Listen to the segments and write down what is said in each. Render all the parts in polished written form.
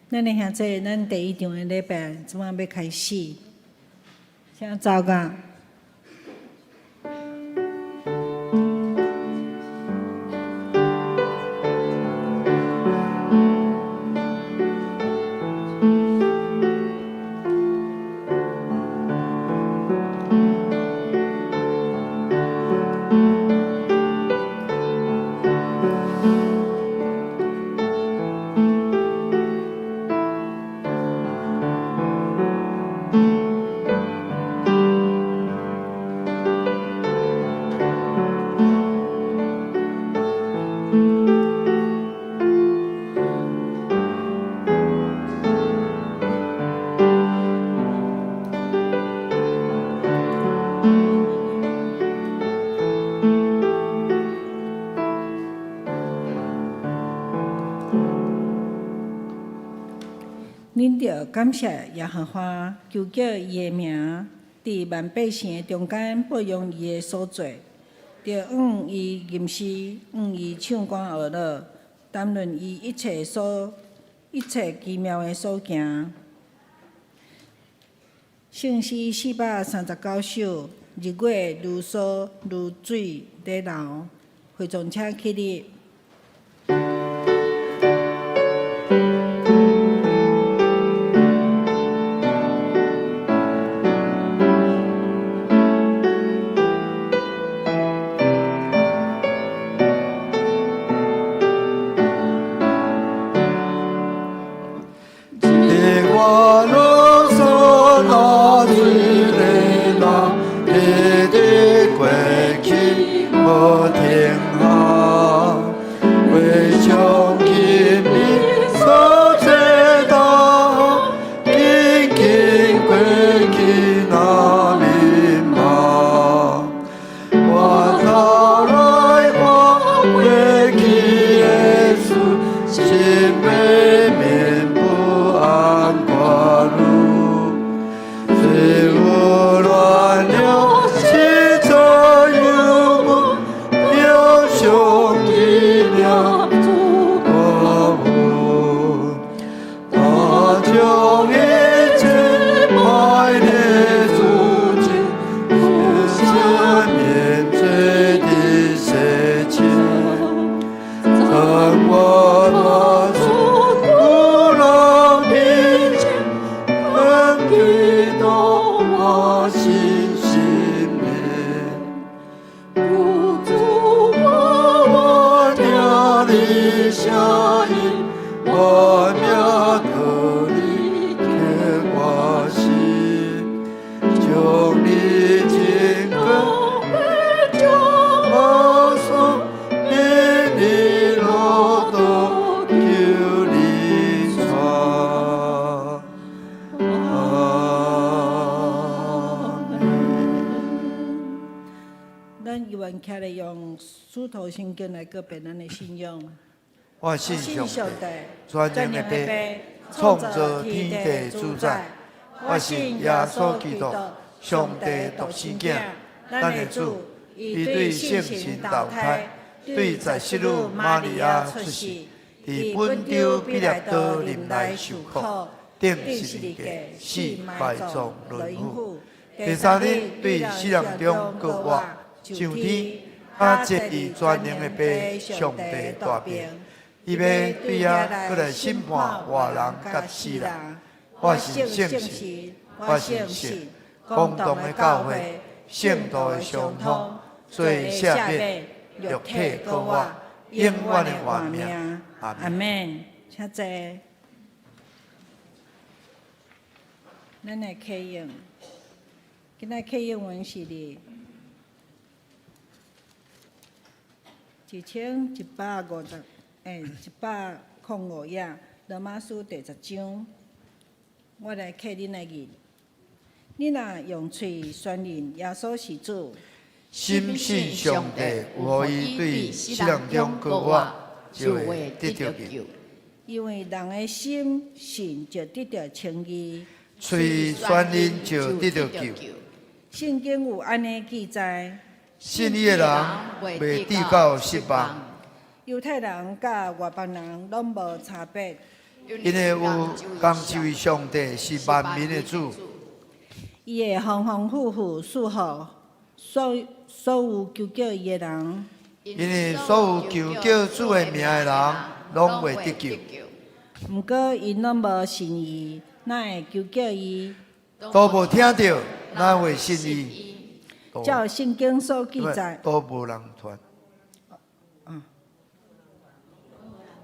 咱的兄弟，咱第一場的禮拜這擺欲開始，請走噶。恁著感謝耶和華，求叫伊的名，佇萬百姓的中間報揚伊的所做，著向伊吟詩，向伊唱歌學樂，談論伊一切奇妙的所行。聖詩439首，日月如梭如水咧流，會眾請起立。咱猶原徛咧用使徒信經來告白咱的信仰。我信上帝，全能的父，創造天地主宰。我信耶穌基督，上帝獨生囝，咱的主，伊對聖神投胎，對十四女瑪利亞出世，佇本丟彼拉多臨來受苦，釘十字架，死埋葬落陰府。第三日對死人中復活，上天，啊坐佇全能的父上帝大爿，伊欲對遐閣來審判活人佮死人。我信聖神，我信聖公同的教會，聖徒的相通，罪赦免，肉體復活，永遠的活命。阿們。請坐。咱來啟用，今仔啟用文是佇1150，105頁，羅馬書第十章。我來啟恁來認。你若用喙宣認耶穌是主，深信上帝有予伊對死人中復活，就會得著救。因為人的心信就得著稱義，喙宣認就得著救。聖經有按呢記載：信伊的人袂致到失望。猶太人佮外邦人攏無差別。𪜶的有仝一位上帝，是萬民的主。伊會豐豐富富賜予所有求叫伊的人。因為所有求叫主的名的人，攏會得救。毋過𪜶攏無信伊，哪會求叫伊？都無聽著，哪會信伊？照聖經所記載，都無人傳。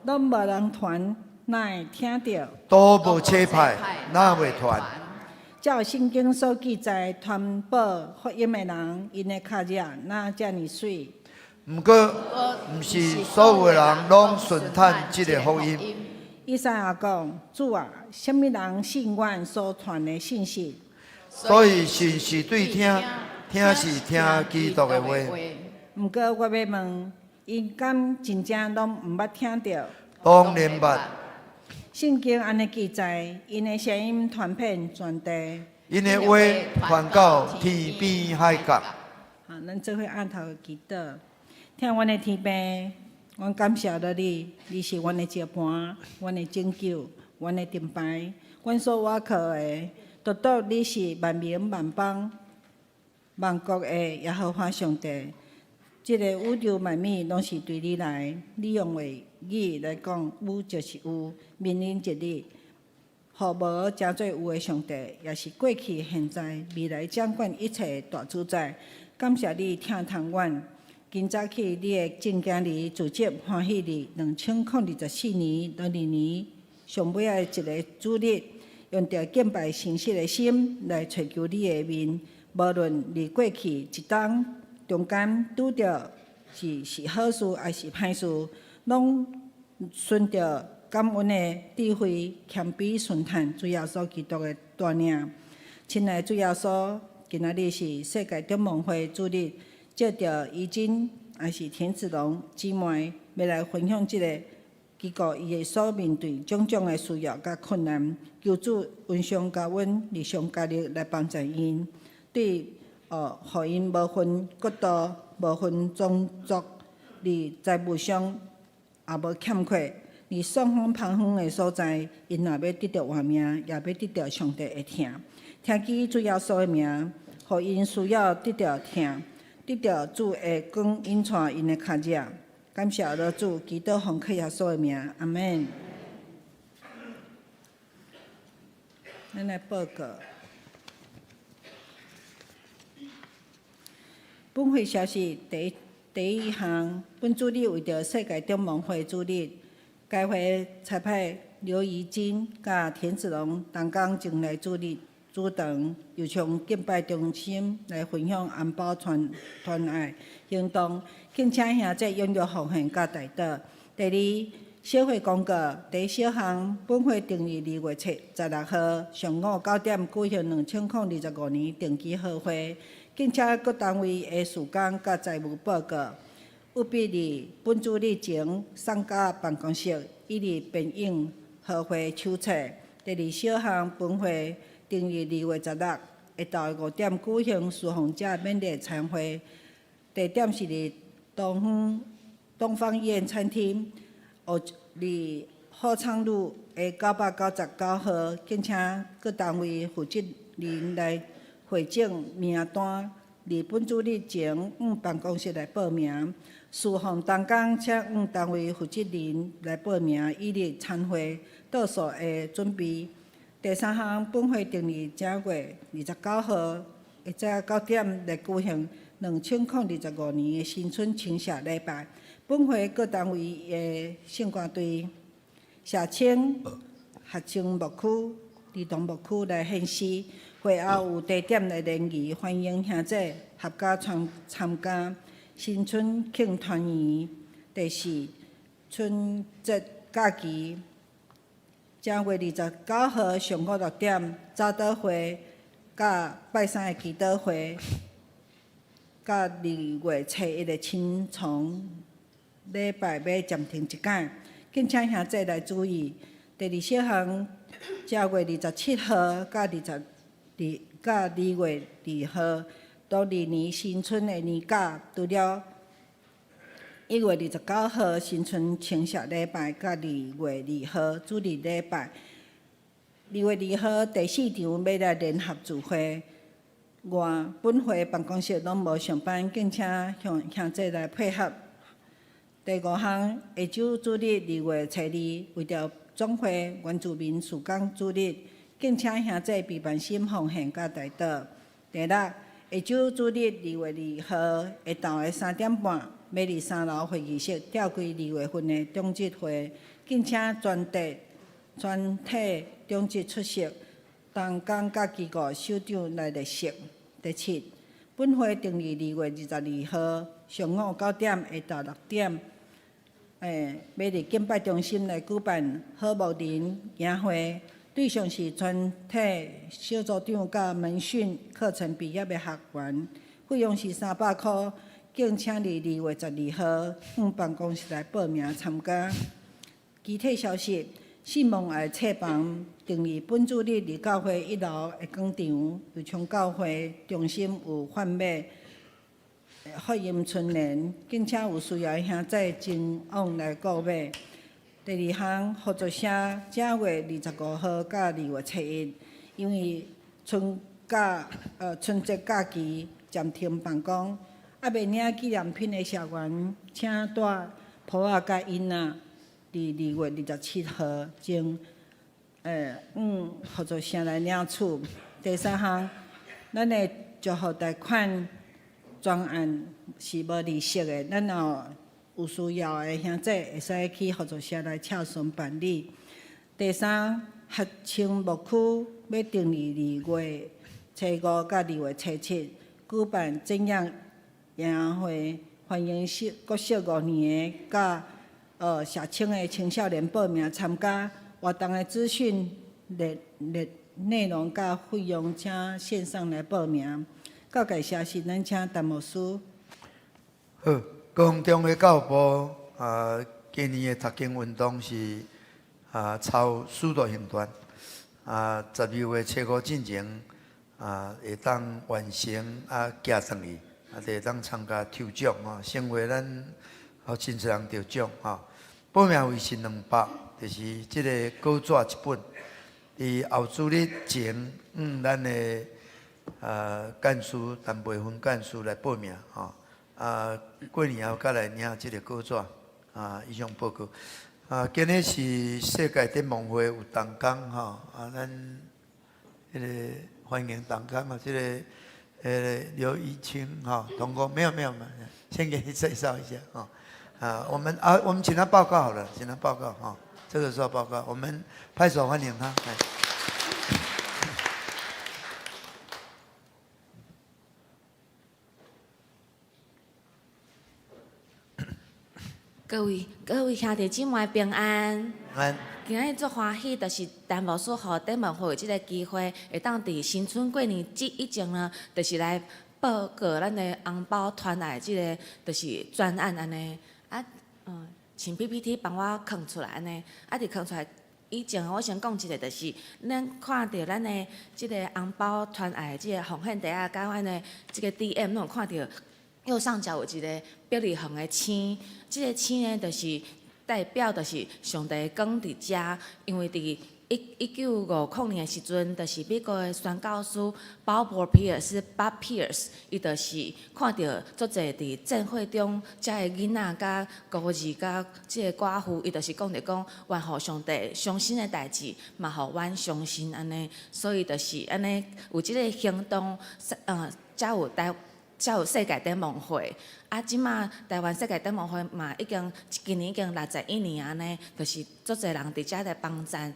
攏無人傳，哪會聽著？都無差派，哪會傳？照聖經所記載，傳報福音的人，𪜶的跤跡若遮爾媠。毋過，毋是所有的人攏順趁這个福音。以賽亞講：主啊，啥物人信阮所傳的信息？所以信是對聽，聽是聽基督的話。毋過我欲問，𪜶敢真正攏毋捌聽著？當然捌。聖經按呢記載，𪜶的聲音傳遍全地。𪜶的話傳到天邊海角。好，咱做伙按頭祈禱。疼阮的天父，阮感謝著你，你是阮的石磐，阮的拯救，阮的盾牌，阮所倚靠的，獨獨你是萬民萬邦萬國的耶和華上帝。這个宇宙萬物攏是對你來，你用話語來講，有就是有，命令一日，予無成做有的上帝，也是過去、現在、未來掌管一切的大主宰。感謝你疼痛阮。今早起，你的眾囝兒自責歡喜佇2024年農曆年上尾仔的一个主日，用著敬拜誠實的心來揣求你的面。無論佇過去一冬中間拄著是好事抑是歹事，攏存著感恩的智慧、謙卑、順趁主耶穌基督的帶領。親愛的主耶穌，今仔日是世界展望會主日。藉著怡珍，抑是田子龍姊妹，欲來分享這个經過伊的所面對種種的需要佮困難，求主恩賞佮阮日常加力來幫助𪜶，對予𪜶無分國度、無分種族，佇財務上也無欠缺，佇雙方旁方的所在，𪜶若欲得著活命，也欲得著上帝的疼。聽記主耶穌的名，予𪜶需要得著疼。得著主的光引帶𪜶的跤跡，感謝老主，祈禱奉靠耶穌的名，阿們。咱來報告。本會消息第一項，本主日為著世界展望會主日，該會差派劉怡金佮田子龍同工前來主日。主堂又從敬拜中心來分享紅包傳傳愛行動，敬請兄弟踴躍奉獻佮代禱。第二，小會公告，第一小項，本會定於2月7、16號上午9點舉行2025年定期好會，敬請各單位的事工佮財務報告，務必佇本主日前送到辦公室，以利編印好會手冊。第二小項，本會定於2月16下晝5點舉行侍奉者勉勵餐會，地點是佇東方苑餐廳，佇後昌路的999號，敬請各單位負責人來匯整名單，佇本主日前往辦公室來報名。侍奉同工請往單位負責人來報名，以利餐會倒數的準備。第三項，本會定於正月29號下晝9點來舉行2025年的新春稱謝禮拜。本會各單位的聖歌隊、社青、學生牧區、兒童牧區來獻詩。會後有茶點來聯誼，歡迎兄弟合家參加新春慶團圓。第四，春節假期。正月29號上午6點，早禱會佮拜三的祈禱會，佮2月初一的青松禮拜欲暫停一工，敬請兄弟來注意。第二小項，正月27號佮22佮2月2號，農曆年新春的年假，除了1月29號新春清社禮拜，佮2月2號主日禮拜。2月2號第四場欲來聯合聚會，外本會辦公室攏無上班，敬請向兄姊來配合。第五項，下晝主日2月初2，為著總會原住民事工主日，敬請兄姊備辦心奉獻佮代禱。第六，下晝主日2月2號下晝的3點半，欲佇三樓會議室召開二月份的長執會，敬請全體長執出席，同工佮機構首長來列席。第七，本會定佇2月22號上午9點下晝6點，欲佇敬拜中心來舉辦好牧人營會，對象是全體小組長佮門訓課程畢業的學員，費用是300箍，敬請佇2月12號向辦公室來報名參加。其他消息，信望愛冊房定佇本主日佇教會一樓的廣場，右昌教會中心有販賣福音春聯，敬請有需要的兄姊前往來購買。第二項，合作社正月25號佮2月初1，因為春節假期暫停辦公，猶未領紀念品的社員，請帶簿仔佮印仔，佇2月27號前，往合作社來領取。第三項，咱的祝福貸款專案是無利息的，咱若有需要的兄姊會使去合作社來洽詢辦理。第三，學青牧區欲定佇2月初5佮2月初7舉辦瞻仰營會，歡迎國小五年的佮社青的青少年報名參加。活動的資訊內內內容佮費用，請線上來報名。告解消息，咱請陳牧師。好，高雄中會教部啊，今年的讀經運動是啊，抄使徒行傳啊，12月初5進前啊，會當完成啊，寄轉去啊，就會當參加抽獎吼，成為咱予真濟人得獎吼。報名費是200，就是這个稿紙一本。佇後主日前，咱的幹事陳培芬幹事來報名吼。啊，過年後閣來領這个稿紙。啊，以上報告。啊，今日是世界展望會有同工吼，啊，咱彼个歡迎同工啊，這个劉怡清吼，同工沒有沒有沒有，先給你介紹一下吼。啊，我們請他報告好了，請他報告哈。這個時候報告，我們拍手歡迎他。來。各位兄弟姊妹平安。安。今日足歡喜，就是陳牧師予展望會有這个機會，會當佇新春過年節以前呢，就是來報告咱的紅包團愛這个就是專案按呢。啊，請 PPT 幫我囥出來按呢。啊，佇囥出來以前，我先講一個，就是咱看著咱的這个紅包團愛的這个奉獻袋仔，佮阮的這个 DM，攏有看著右上角有一个伯利恆的星，這个星呢，就是代表就是上帝的光佇遮，因為佇1950年的時陣，就是美國的宣教師鮑伯皮爾斯（Bob Pierce），伊就是看著足濟佇戰火中遮的囡仔佮孤兒佮這个寡婦，伊就是講著講，願予上帝傷心的代誌，嘛予阮傷心按呢，所以就是按呢有這个行動，才有世界展望會。啊，這馬台灣世界展望會嘛已經今年已經61年按呢，就是足濟人佇遮來幫贊，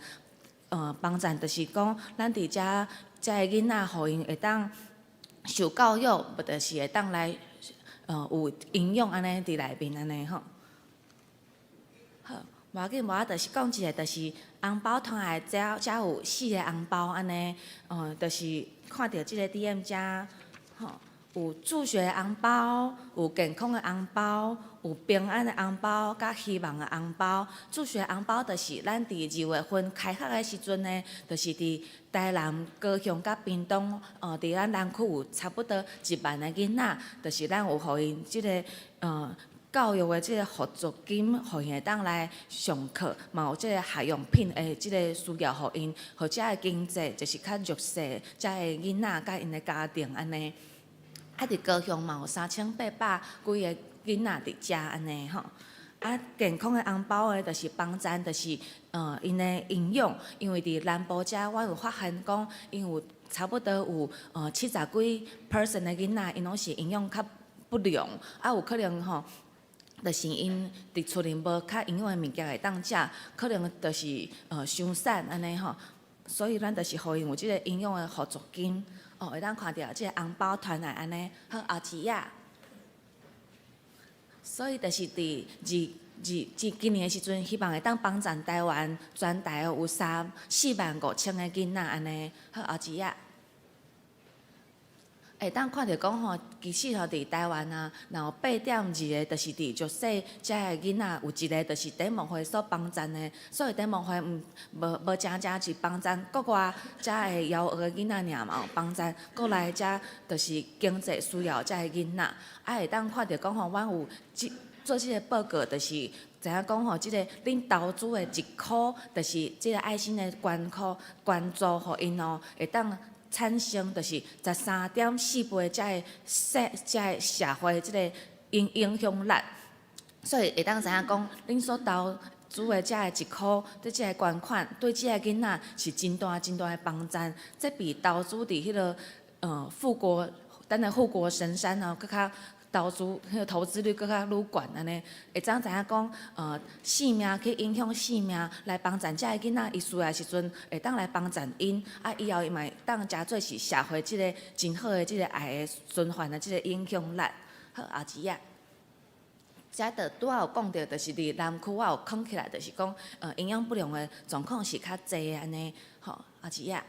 幫贊就是講咱佇遮遮的囡仔，予𪜶會當受教育，無就是會當來，有營養按呢佇內面按呢吼。好，無要緊，無啊，就是講一个，就是紅包團愛遮遮有四个紅包按呢，就是看著這个 DM 遮，吼。有助學的紅包，有健康的紅包，有平安的紅包，佮希望的紅包。助學紅包就是咱佇2月份開學的時陣呢，就是佇台南、高雄佮屏東，佇咱南區有差不多1萬个囡仔，就是咱有予𪜶這个，教育的這個輔助金，予𪜶會當來上課，嘛有這個學用品的這個需要，予𪜶，予遮的經濟就是較弱勢遮的囡仔佮𪜶的家庭按呢。啊，佇高雄嘛有3800幾个囡仔佇遮按呢吼。啊，健康的紅包的，就是幫贊，就是𪜶的營養，因為佇南部遮，我有發現講，𪜶有差不多有70幾 percent 的囡仔，𪜶攏是營養較不良，啊有可能吼，就是𪜶佇厝裡無較營養的物件會當食，可能就是傷瘦按呢吼，所以咱就是予𪜶有這個營養的輔助金，哦，會當看著這個紅包團來按呢，好，後一頁。所以就是佇二二這今年的時陣，希望會當幫贊台灣全台有345,000個囡仔按呢，好，後一頁。會當看著講吼，其實吼佇台灣啊，若有8.2個，就是佇弱勢遮的囡仔，有一個就是展望會所幫贊的，所以展望會毋無無誠正是幫贊國外遮的枵餓的囡仔爾嘛，有幫贊國內遮就是經濟需要遮的囡仔，啊會當看著講吼，阮有這做這個報告，就是知影講吼，這個恁投資的一箍，就是這個愛心的捐箍捐助予𪜶哦，會當產生就是13.4倍遮的社會這個影響力，所以會當知影講，恁所投資的遮的一箍，對這个捐款，對這个囡仔是真大真大的幫贊。這比投資佇彼个護國，咱的護國神山哦，閣較投資彼个投資率閣較愈懸按呢。會當知影講，性命去影響性命，來幫贊遮个囡仔，伊需要的時陣會當來幫贊𪜶，啊，以後伊嘛會當誠做是社會這個真好的這個愛的循環的這個影響力。好，後一頁。遮就拄仔有講著，就是佇南區我有囥起來，就是講，營養不良的狀況是較濟按呢，吼，後一頁。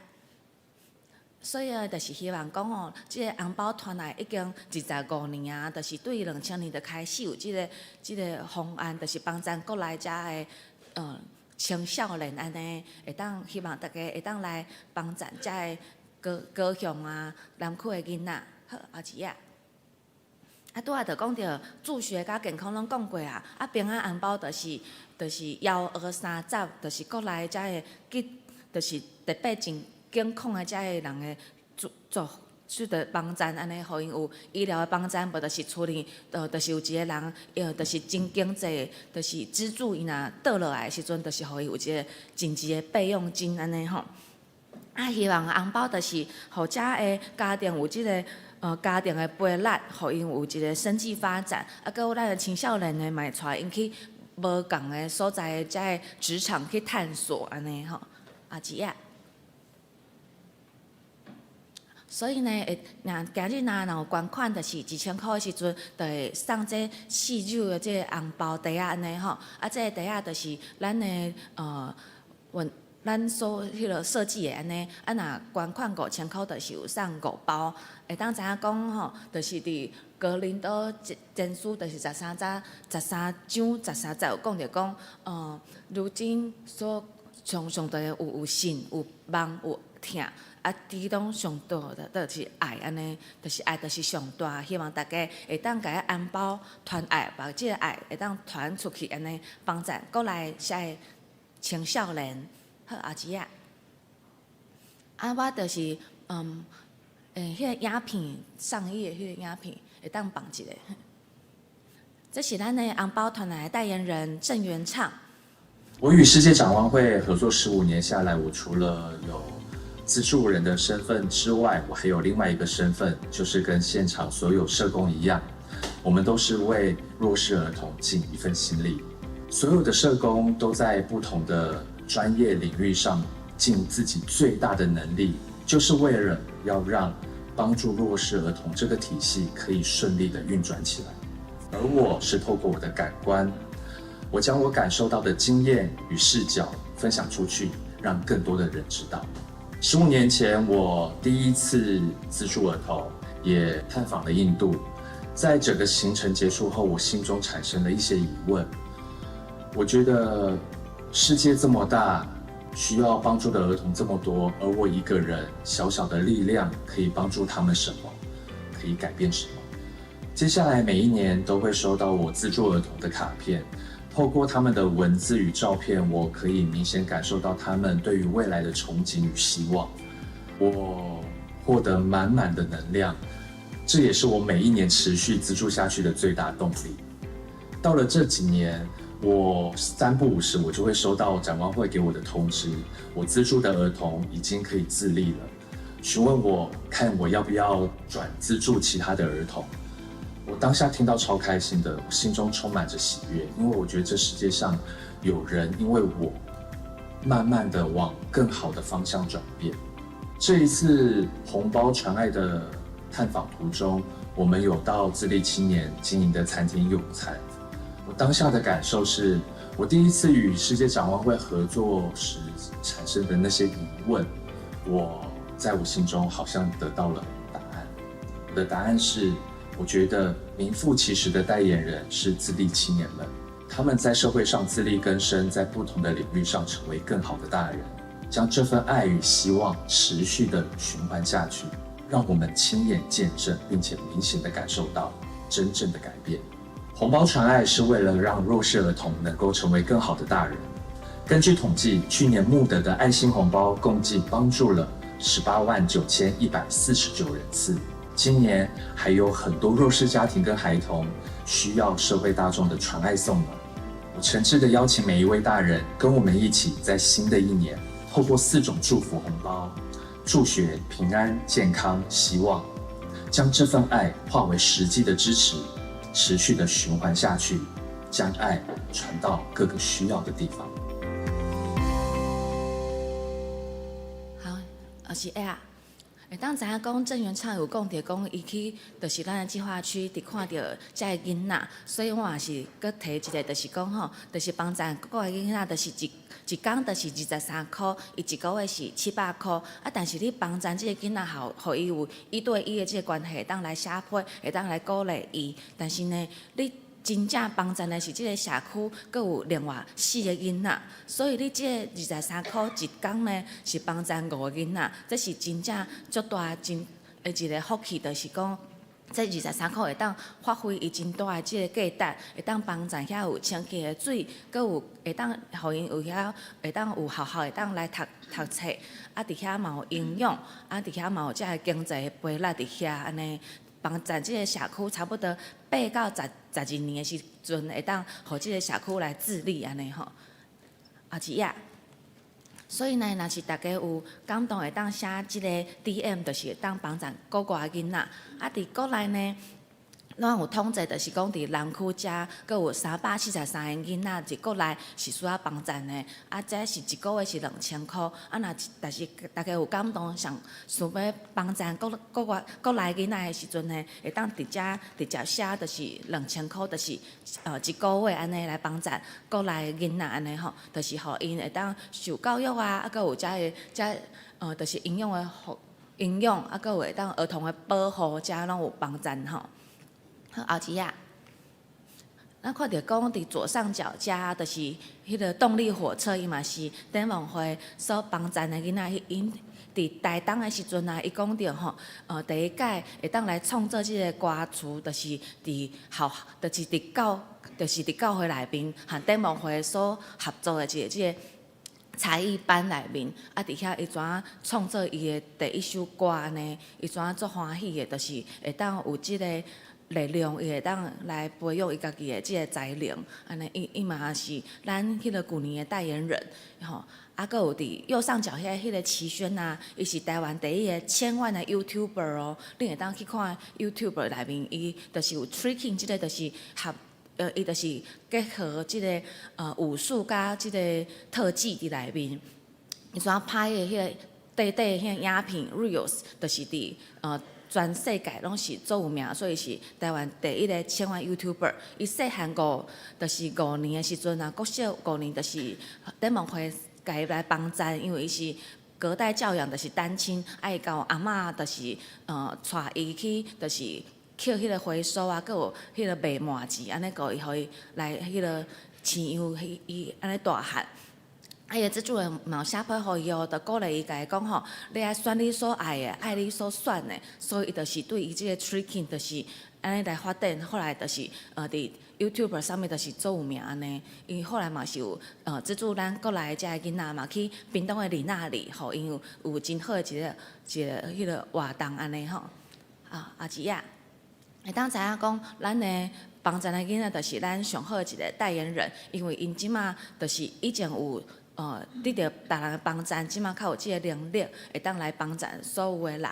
所以啊，就是希望講吼，這個紅包團來已經25年啊，就是對2000年就開始有這個方案，就是幫贊國內遮的青少年按呢，會當希望大家會當來幫贊遮的高雄啊南區的囡仔。好，後一頁。啊，拄仔就講著助學佮健康攏講過啊，啊平安紅包就是枵餓三十，就是國內遮的結，就是特別真健康的遮的人的助助，取得幫贊按呢，予𪜶有醫療的幫贊，無就是厝裡，就是有一個人，就是真經濟，就是資助伊若倒落來的時陣，就是予伊有一個緊急的備用金按呢吼。啊，希望紅包就是予遮的家庭有這個家庭的培力，予𪜶有一個生計發展，啊，閣有咱的青少年呢，嘛會帶𪜶去無仝的所在的遮的職場去探索按呢吼。後一頁。所以呢，會若今日若若有捐款，就是1000箍的時陣，就會送這四縷的這個紅包袋仔按呢吼。啊，這個袋仔就是咱的阮咱所彼个設計的按呢。啊，若捐款5000箍，就是有送五包。會當知影講吼，就是佇哥林多前書，就是13章13章13節有講著講，如今所上上帝有信有望有疼。啊，其中上大的就是愛，按呢，就是愛，就是上大。希望大家會當共紅包傳愛，把這個愛會當傳出去，按呢幫贊國內遮的青少年。好，後一頁。啊，我就是，彼个影片上一頁彼个影片會當放一下。這是咱的紅包團來的代言人鄭元暢。我與世界展望會合作15年下來，我除了有資助人的身份之外，我還有另外一個身份，就是跟現場所有社工一樣，我們都是為弱勢兒童盡一份心力。所有的社工都在不同的專業領域上盡自己最大的能力，就是為了要讓幫助弱勢兒童這個體系可以順利的運轉起來。而我是透過我的感官，我將我感受到的經驗與視角分享出去，讓更多的人知道。15年前，我第一次資助兒童，也探訪了印度。在整個行程結束後，我心中產生了一些疑問。我覺得世界這麼大，需要幫助的兒童這麼多，而我一個人小小的力量可以幫助他們什麼？可以改變什麼？接下來每一年都會收到我資助兒童的卡片，透過他們的文字與照片，我可以明顯感受到他們對於未來的憧憬與希望。我獲得滿滿的能量，這也是我每一年持續資助下去的最大動力。到了這幾年，我三不五時我就會收到展望會給我的通知，我資助的兒童已經可以自立了，詢問我看我要不要轉資助其他的兒童。我當下聽到超開心的，我心中充滿着喜悅，因為我覺得這世界上有人因為我慢慢的往更好的方向轉變。這一次紅包傳愛的探訪途中，我們有到自立青年經營的餐廳用餐。我當下的感受是，我第一次與世界展望會合作時產生的那些疑問，我在我心中好像得到了答案。我的答案是，我覺得名副其實的代言人是自立青年們，他們在社會上自力更生，在不同的領域上成為更好的大人，將這份愛與希望持續的循環下去，讓我們親眼見證並且明顯的感受到真正的改變。紅包傳愛是為了讓弱勢兒童能夠成為更好的大人。根據統計，去年募得的愛心紅包共計幫助了189,149人次。今年還有很多弱勢家庭跟孩童需要社會大眾的傳愛送暖。我誠摯的邀請每一位大人跟我們一起，在新的一年，透過四種祝福紅包，助學、平安、健康、希望，將這份愛化為實際的支持，持續的循環下去，將愛傳到各個需要的地方。好，我是 A 啊。會當知影講鄭元暢有講著講，伊去就是咱的計劃區，佇看著遮个囡仔，所以我也是閣提一個，就是講吼，就是幫贊國外囡仔，就是一工就是23箍，伊一個月是700箍。啊，但是你幫贊這個囡仔，予伊有一對一的這個關係，會當來寫批，會當來鼓勵伊。但是呢，你真正幫贊的是這個社區，閣有另外四個囡仔，所以你這個23箍一工呢，是幫贊五個囡仔，這是真正足大真的一個福氣，就是講，這23箍會當發揮伊真大的這個價值，會當幫贊遐有清潔的水，閣有會當予𪜶有遐會當有學校會當來讀讀冊，啊，佇遐嘛有營養，啊，佇遐嘛有這個經濟的培力佇遐按呢。幫贊這個社區差不多8到12年的時陣，會當予這個社區來自立按呢吼。啊是呀。所以呢，若是大家有感動，會當寫這個 DM，就是會當幫贊國外囡仔。啊，佇國內呢，咱有統計，就是講佇南區遮，閣有343個囡仔佇國內是需要幫贊的。啊，這是一個月是2000箍。啊，若但是大家有感動，想想欲幫贊國外國內囡仔的時陣呢，會當直接寫，就是2000箍，就是一個月按呢來幫贊國內的囡仔按呢吼，就是予𪜶會當受教育啊，啊，閣有遮個遮就是營養的營養，啊，閣有會當兒童的保護，遮攏有幫贊吼。好，後一頁，咱看著講佇左上角遮，就是彼個動力火車，伊嘛是展望會所幫贊的囡仔。𪜶佇台東的時陣啊，伊講著吼，第一屆會當來創作這個歌詞，就是佇校，就是佇教會內面，和展望會所合作的一個這個才藝班內面，啊，佇遐伊怎創作伊的第一首歌按呢？伊怎足歡喜的，就是會當有這個力量，伊會當來培育伊家己的這個才能，按呢，伊嘛是咱彼個舊年的代言人，吼。啊，閣有佇右上角遐彼個齊軒啊，伊是台灣第一個千萬的 YouTuber 哦，你會當去看 YouTube 內面，伊就是有 tricking，這個就是合，伊就是結合這個武術佮這個特技佇內面，伊怎拍的彼個短短的彼個影片 Reels，就是佇全世界攏是足有名，所以是台灣第一個千萬 YouTuber。伊細漢就是5年的時陣啊，國小五年就是展望會共伊來幫贊，因為伊是隔代教養，就是單親，啊伊共阿嬤就是帶伊去，就是抾彼個回收啊，閣有彼個賣麻糬，按呢閣伊予伊來彼個飼養伊按呢大漢。啊，伊的資助人嘛有寫批予伊哦，就鼓勵伊，共伊講吼，你愛選你所愛的，愛你所選的，所以伊就是對伊這個 tricking 就是按呢按呢來發展，後來就是佇 YouTube 上面就是足有名按呢。伊後來嘛是有資助咱國內的遮个囡仔嘛去屏東的里納里，予𪜶有真好的一个一个彼个活動按呢吼。啊，阿姊仔，會當知影講，咱的幫贊的囡仔就是咱上好的一个代言人，因為𪜶這馬就是以前有得著別人的幫贊，這馬較有這个能力，會當來幫贊所有的人。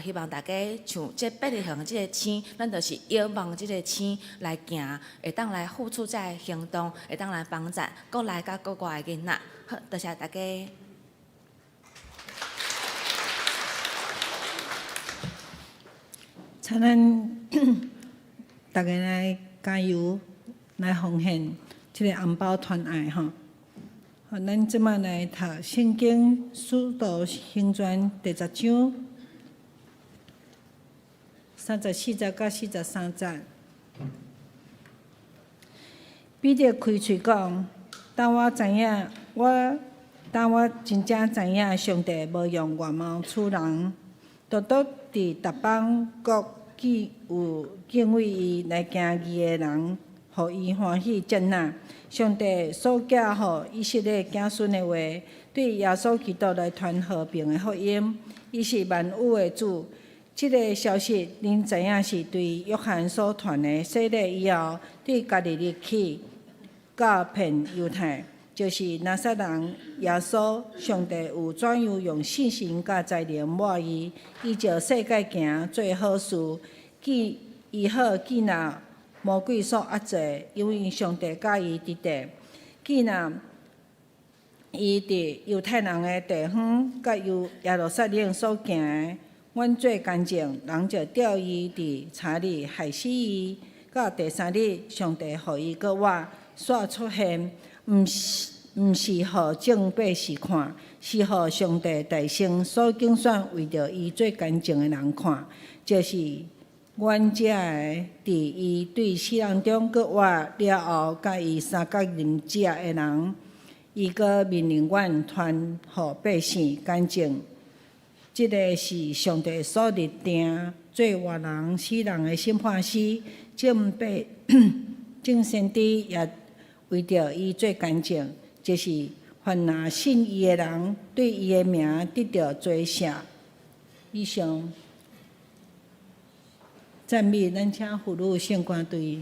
希望大家像這伯利恆這个星，咱就是仰望這个星來行，會當來付出這个行動，會當來幫贊國內佮國外的囡仔。好，多謝大家。請咱逐家來加油，來奉獻這个紅包傳愛吼。好，咱這馬來讀聖經《使徒行傳》第十章34節佮43節。彼得開喙講：當我知影，我當我真正知影，上帝無用外貌取人，獨獨佇逐邦國既有敬畏伊來行義的人，予伊歡喜接納。上帝所寄予以色列子孫的話，對耶穌基督來傳和平的福音，伊是萬有的主。這个消息，恁知影是對約翰所傳的洗禮以後，對加利利去到遍猶太，就是拿撒勒人耶穌。上帝有怎樣用聖神佮才能抹伊，依照世界行做好事，既醫好既若魔鬼所壓制，因為上帝佮伊佇咧。既若伊佇猶太人的地方，佮猶耶路撒冷所行的，阮做乾淨，人就吊伊佇柴裡害死伊。到第三日，上帝予伊閣活，煞出現，毋是予眾百姓看，是予上帝大聖所揀選為著伊做乾淨的人看，就是阮遮个佇伊對死人中閣活了後，佮伊相佮啉食的人，伊閣命令阮傳予百姓乾淨。這个是上帝所立定做活人死人的審判師，眾百眾先知也為著伊做乾淨，就是凡若信伊的人，對伊的名得著罪赦。以上讚美，咱請婦女聖歌隊。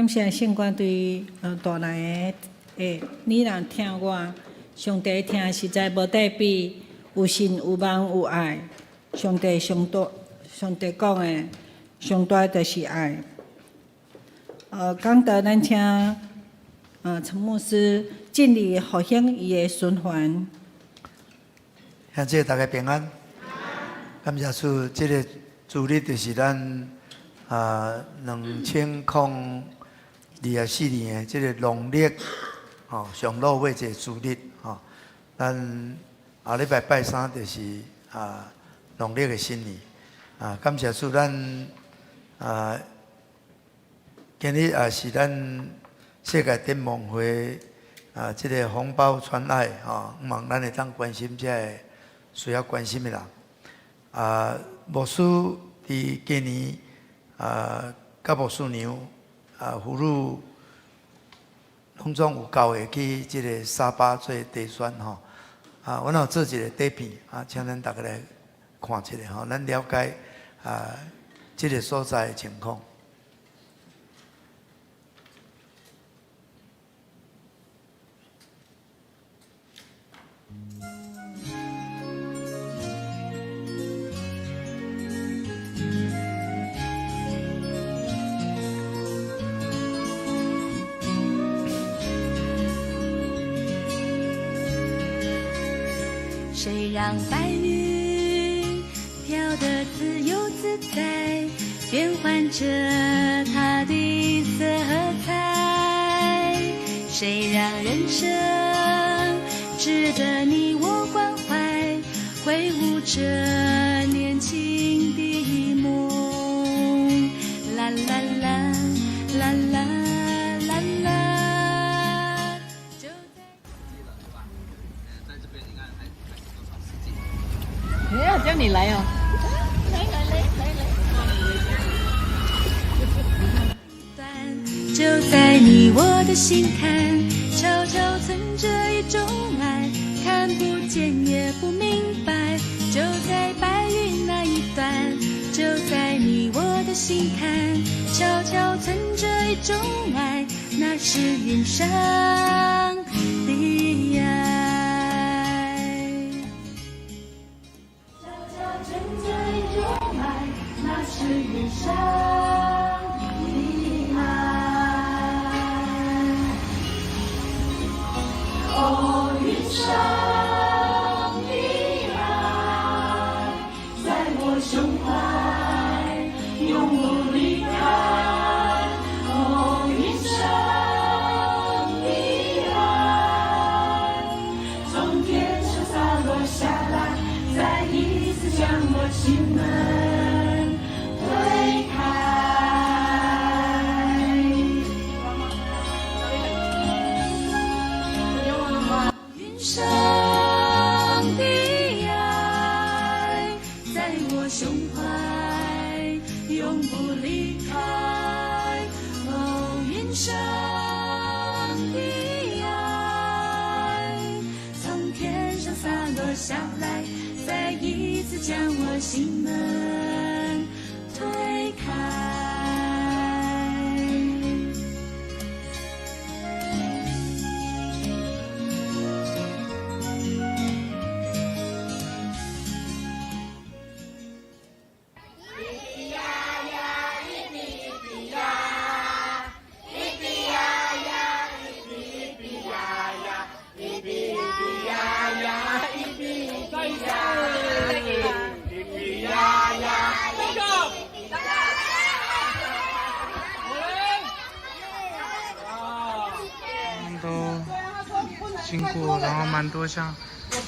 感謝聖歌對帶來的的，你若疼我，上帝疼實在無得比，有信有望有愛。上帝上大，上帝講的上大就是愛。講到咱請陳牧師進入復興伊的循環。兄弟大家平安，感謝主，這個主日就是咱2024年的這個農曆上滷尾這個主日吼。咱後禮拜拜三就是農曆的新年啊，感謝主，咱今日也是咱世界展望會這個紅包傳愛吼，望咱會當關心這个需要關心的人。牧師佇今年佮牧師娘婦女攏總有教會去這個沙巴做地宣吼。阮有做一個短片啊，請咱大家來看一下吼，咱了解這個所在的情況。誰讓白雲飄得自由自在，變換著它的色彩？誰讓人生值得你我關懷，揮舞著年輕的夢？啦啦啦啦啦啦啦。就在沒有叫你來哦。來來來來來。就在你我的心坎，悄悄存著一種愛，看不見也不明白。就在白雲那一端，就在你我的心坎，悄悄存著一種愛，那是雲上的愛。悄悄存著一種愛，那是雲上的愛。哦，雲上的愛，在我胸懷永不離開。哦，雲上的愛，從天上灑落下來，再一次將我心門推開。雲上的愛，在我胸懷永不離開。哦，雲上的愛，從天上灑落下來，再一次將我心門推開。都經過，然後蠻多像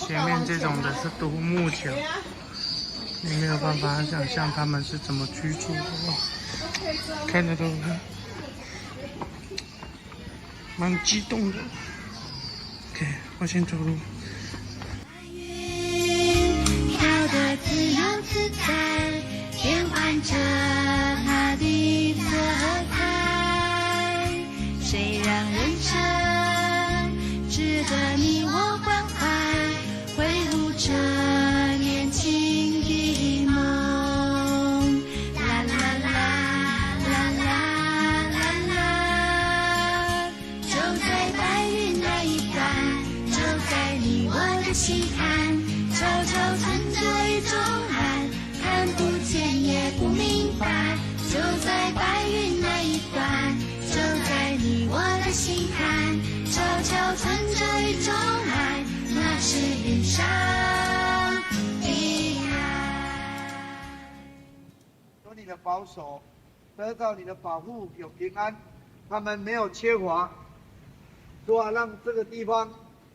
前面這種的是獨木橋，你沒有辦法想象他們是怎麼居住的，看着都蠻激動的。OK，我先走路。雲飄得自由自在，變換著它的色彩。誰讓人生值得你我關懷，揮舞著年輕的夢？啦啦啦啦啦啦啦，心坎，悄悄存着一種愛，看不見也不明白，就在白雲那一端，就在你我的心坎，悄悄存着一種愛，那是雲上的愛。有你的保守，得到你的保護，有平安，他們沒有缺乏。主啊，讓這個地方，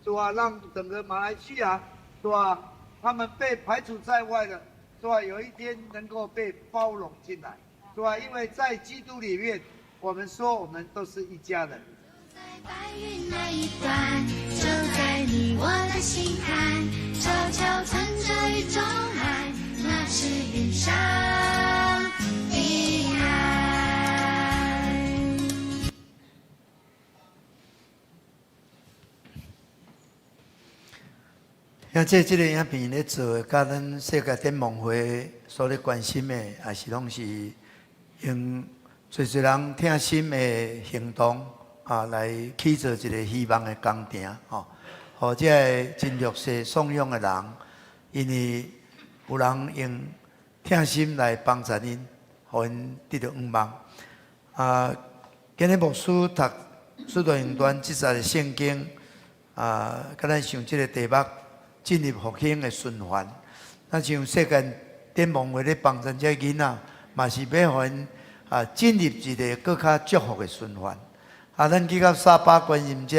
主啊，讓整個馬來西亞，主啊，他們被排除在外的，主啊，有一天能夠被包容進來。主啊，因為在基督裡面，我們說我們都是一家人。就在白雲那一端，就在你我的心坎，悄悄存着一種愛，那是雲上的愛。兄弟，這個影片咧做的，佮咱世界展望會所咧關心的，也是攏是用濟濟人疼心的行動啊，來去做一個希望的工程吼。予這个真弱勢送養的人，因為有人用疼心來幫助𪜶，予𪜶得著向望。啊，今日牧師讀《使徒行傳》這節的聖經，啊，佮咱想這個題目。進入復興的循環，咱像世界展望會咧幫助這囡仔，嘛是欲予𪜶啊進入一個閣較祝福的循環。啊，咱去到沙巴關心這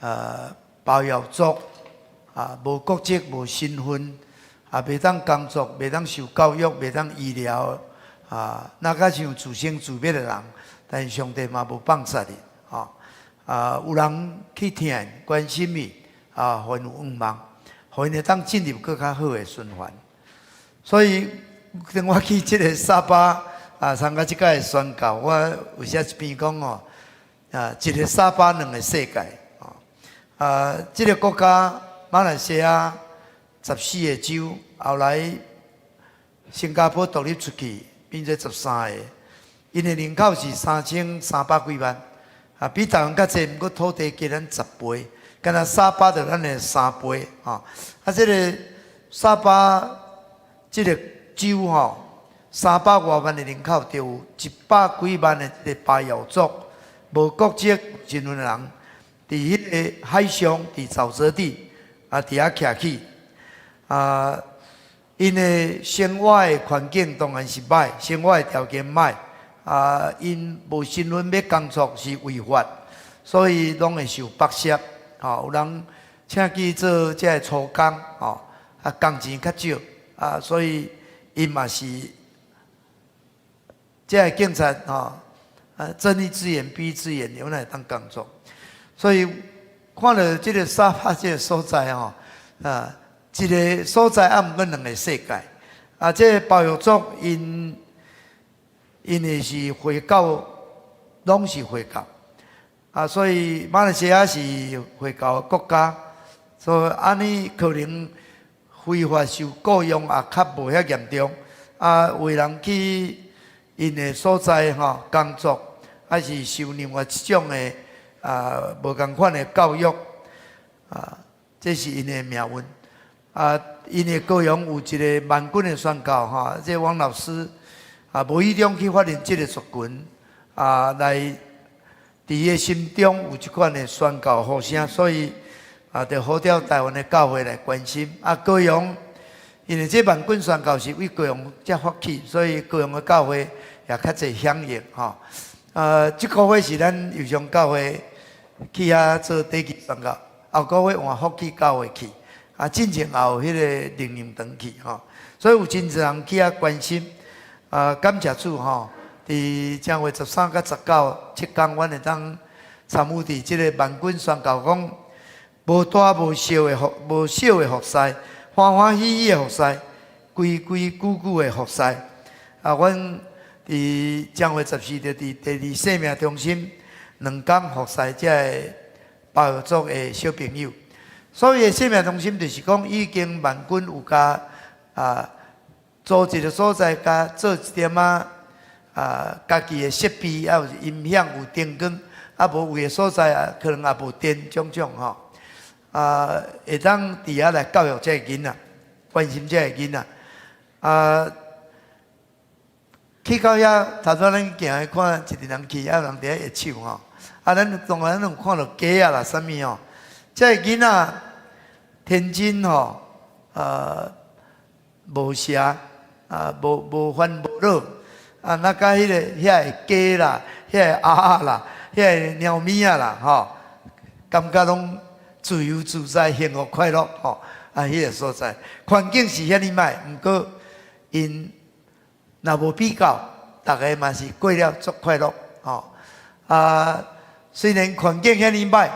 个包瑤族啊，無國籍、無身份，啊，袂當工作、袂當受教育、袂當醫療，啊，若較像自生自滅的人，但是上帝嘛無放捨伊，吼啊，有人去疼關心伊。啊，予𪜶有向望，予𪜶會當進入閣較好的循環。所以，當我去這个沙巴啊參加這擺的宣教，我有寫一篇講哦，啊，一个沙巴兩个世界。啊，這个國家馬來西亞14个州，後來新加坡獨立出去變做13个，𪜶的人口是3300幾萬，啊，比台灣較濟，毋過土地加咱10倍。敢若沙巴就咱的3倍吼，啊，這个沙巴這个州吼，300外萬的人口，就有100幾萬的這个巴瑤族，無國籍身份的人，佇彼个海上，佇沼澤地，啊，佇遐徛起，啊，𪜶的生活的環境當然是䆀，生活的條件䆀，啊，𪜶無身份欲工作是違法，所以攏會受剝削。吼，有人請去做這个粗工，吼，啊，工錢較少，啊，所以𪜶嘛是這个警察，吼，啊，睜一隻眼閉一隻眼，有哪會當工作？所以看著這个沙巴這个所在，吼，啊，一个所在啊，毋過兩个世界。啊，這个包瑤族𪜶𪜶的是回教，攏是回教。啊，所以馬來西亞是回教的國家，所以按呢可能非法受僱傭也較無遐嚴重。啊，有的人去𪜶的所在吼工作，還是受另外一種的啊無仝款的教育，啊，這是𪜶的命運。啊，𪜶的高雄有一个萬軍的宣教吼，這個王老師啊，無意中去發現這个族群啊，來。佇伊的心中有這款的宣教呼聲，所以啊，就呼召台灣的教會來關心。啊，高雄因為這萬軍宣教是為高雄才發起，所以高雄的教會也較濟響應吼。這個月是咱右上教會去遐做短期宣教，後個月換福氣教會去，啊，進前也有彼個靈糧堂去吼，所以有真濟人去遐關心。啊，感謝主吼。佇正月13佮19七工，阮會當參與佇這个萬軍宣教，講無大無小的服，無小的服侍，歡歡喜喜的服侍，規規矩矩的服侍。啊，阮佇正月14就佇第二生命中心2工服侍這个包瑤族的小朋友。所以生命中心就是講，已經萬軍有共啊，租一个所在，共做一點仔。啊，家己的設備，啊有音響，有燈光，啊無有的所在啊，可能也無電，種種吼。啊，會當佇遐來教育這个囡仔，關心這个囡仔。啊，去到遐，頭拄咱行去看一個人去，啊人佇遐握手吼。啊，咱當然攏有看著雞仔啦，啥物吼。這個囡仔天真吼，無邪，啊，無煩無惱，啊，若佮彼個遐个雞啦，遐个鴨仔啦，遐個貓咪仔啦，吼，感覺攏自由自在、幸福快樂，吼，啊，彼個所在環境是遐爾歹，毋過𪜶若無比較，逐个嘛是過了足快樂，吼。啊，雖然環境遐爾歹，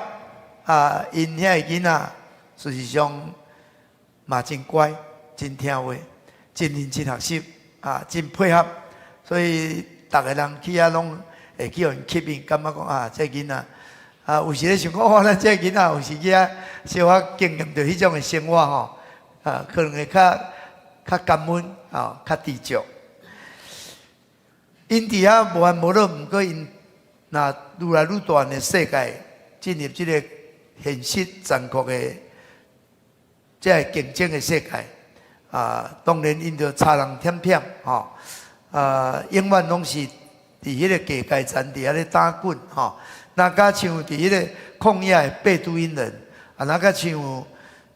啊，𪜶遐個囡仔事實上嘛真乖，真聽話，真認真學習，啊，真配合，所以逐个人去遐攏會去予𪜶吸引，感覺講啊，這囡仔啊，有時咧想講，哇，咱這囡仔有時去遐小可經驗著彼種的生活吼，啊，可能會較較感恩，啊，較知足。𪜶佇遐無煩無惱，毋過𪜶若愈來愈大的世界，進入這個現實殘酷的這个競爭的世界，啊，當然𪜶就差人忝忝吼，啊，永遠攏是佇彼個低階層佇遐咧打滾吼，若敢像佇彼個曠野的貝都因人，啊，若敢像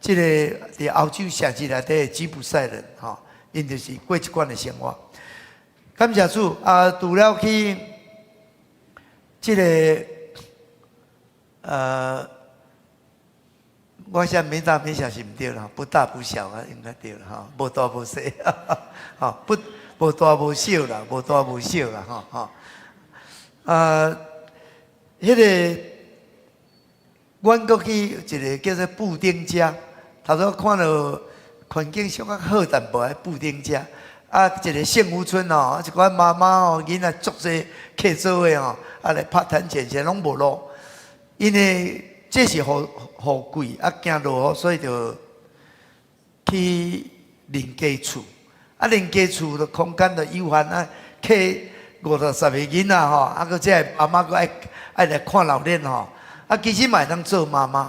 這個佇歐洲城市內底的吉普賽人吼，𪜶就是過這款的生活。感謝主啊！除了去這個我想沒大沒小是毋對啦，不大不小啊，應該對啦吼，無大無細，吼不無大無小啦，無大無小啦，吼吼。啊，彼個，阮閣去一個叫做布丁家，頭拄看著環境小可好淡薄仔布丁家。啊，一個幸福村吼，一寡媽媽吼，囡仔足濟客座的吼，啊來拍攤錢錢攏無路，因為這是雨雨季，啊驚落雨，所以就去恁家厝。啊，恁家厝的空間就有限啊，客五六十個囡仔吼，啊，閣這個媽媽閣愛愛來看老練吼，啊，其實嘛會當做媽媽，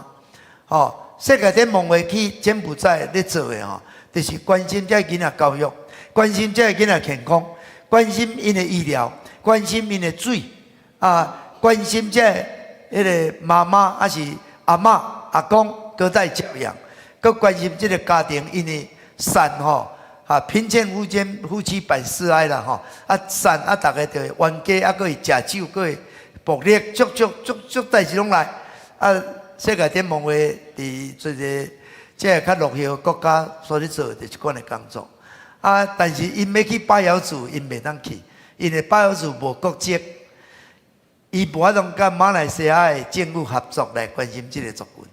吼，世界展望會去柬埔寨咧做的吼，就是關心這囡仔教育。關心這个囡仔健康，關心𪜶的醫療，關心𪜶的水，啊，關心這彼个媽媽還是阿嬤、阿公隔代教養，閣關心這个家庭𪜶的散吼，啊，貧賤夫間夫妻百事哀啦吼，啊散啊，逐个就會冤家，啊，閣會食酒，閣會暴力，足足足足代誌攏來，啊，世界展望會佇這个這个較落後的國家所咧做的這款的工作。啊！但是𪜶欲去巴姚族，𪜶袂當去，因為巴姚族無國籍，伊無法度佮馬來西亞的政府合作來關心這个族群。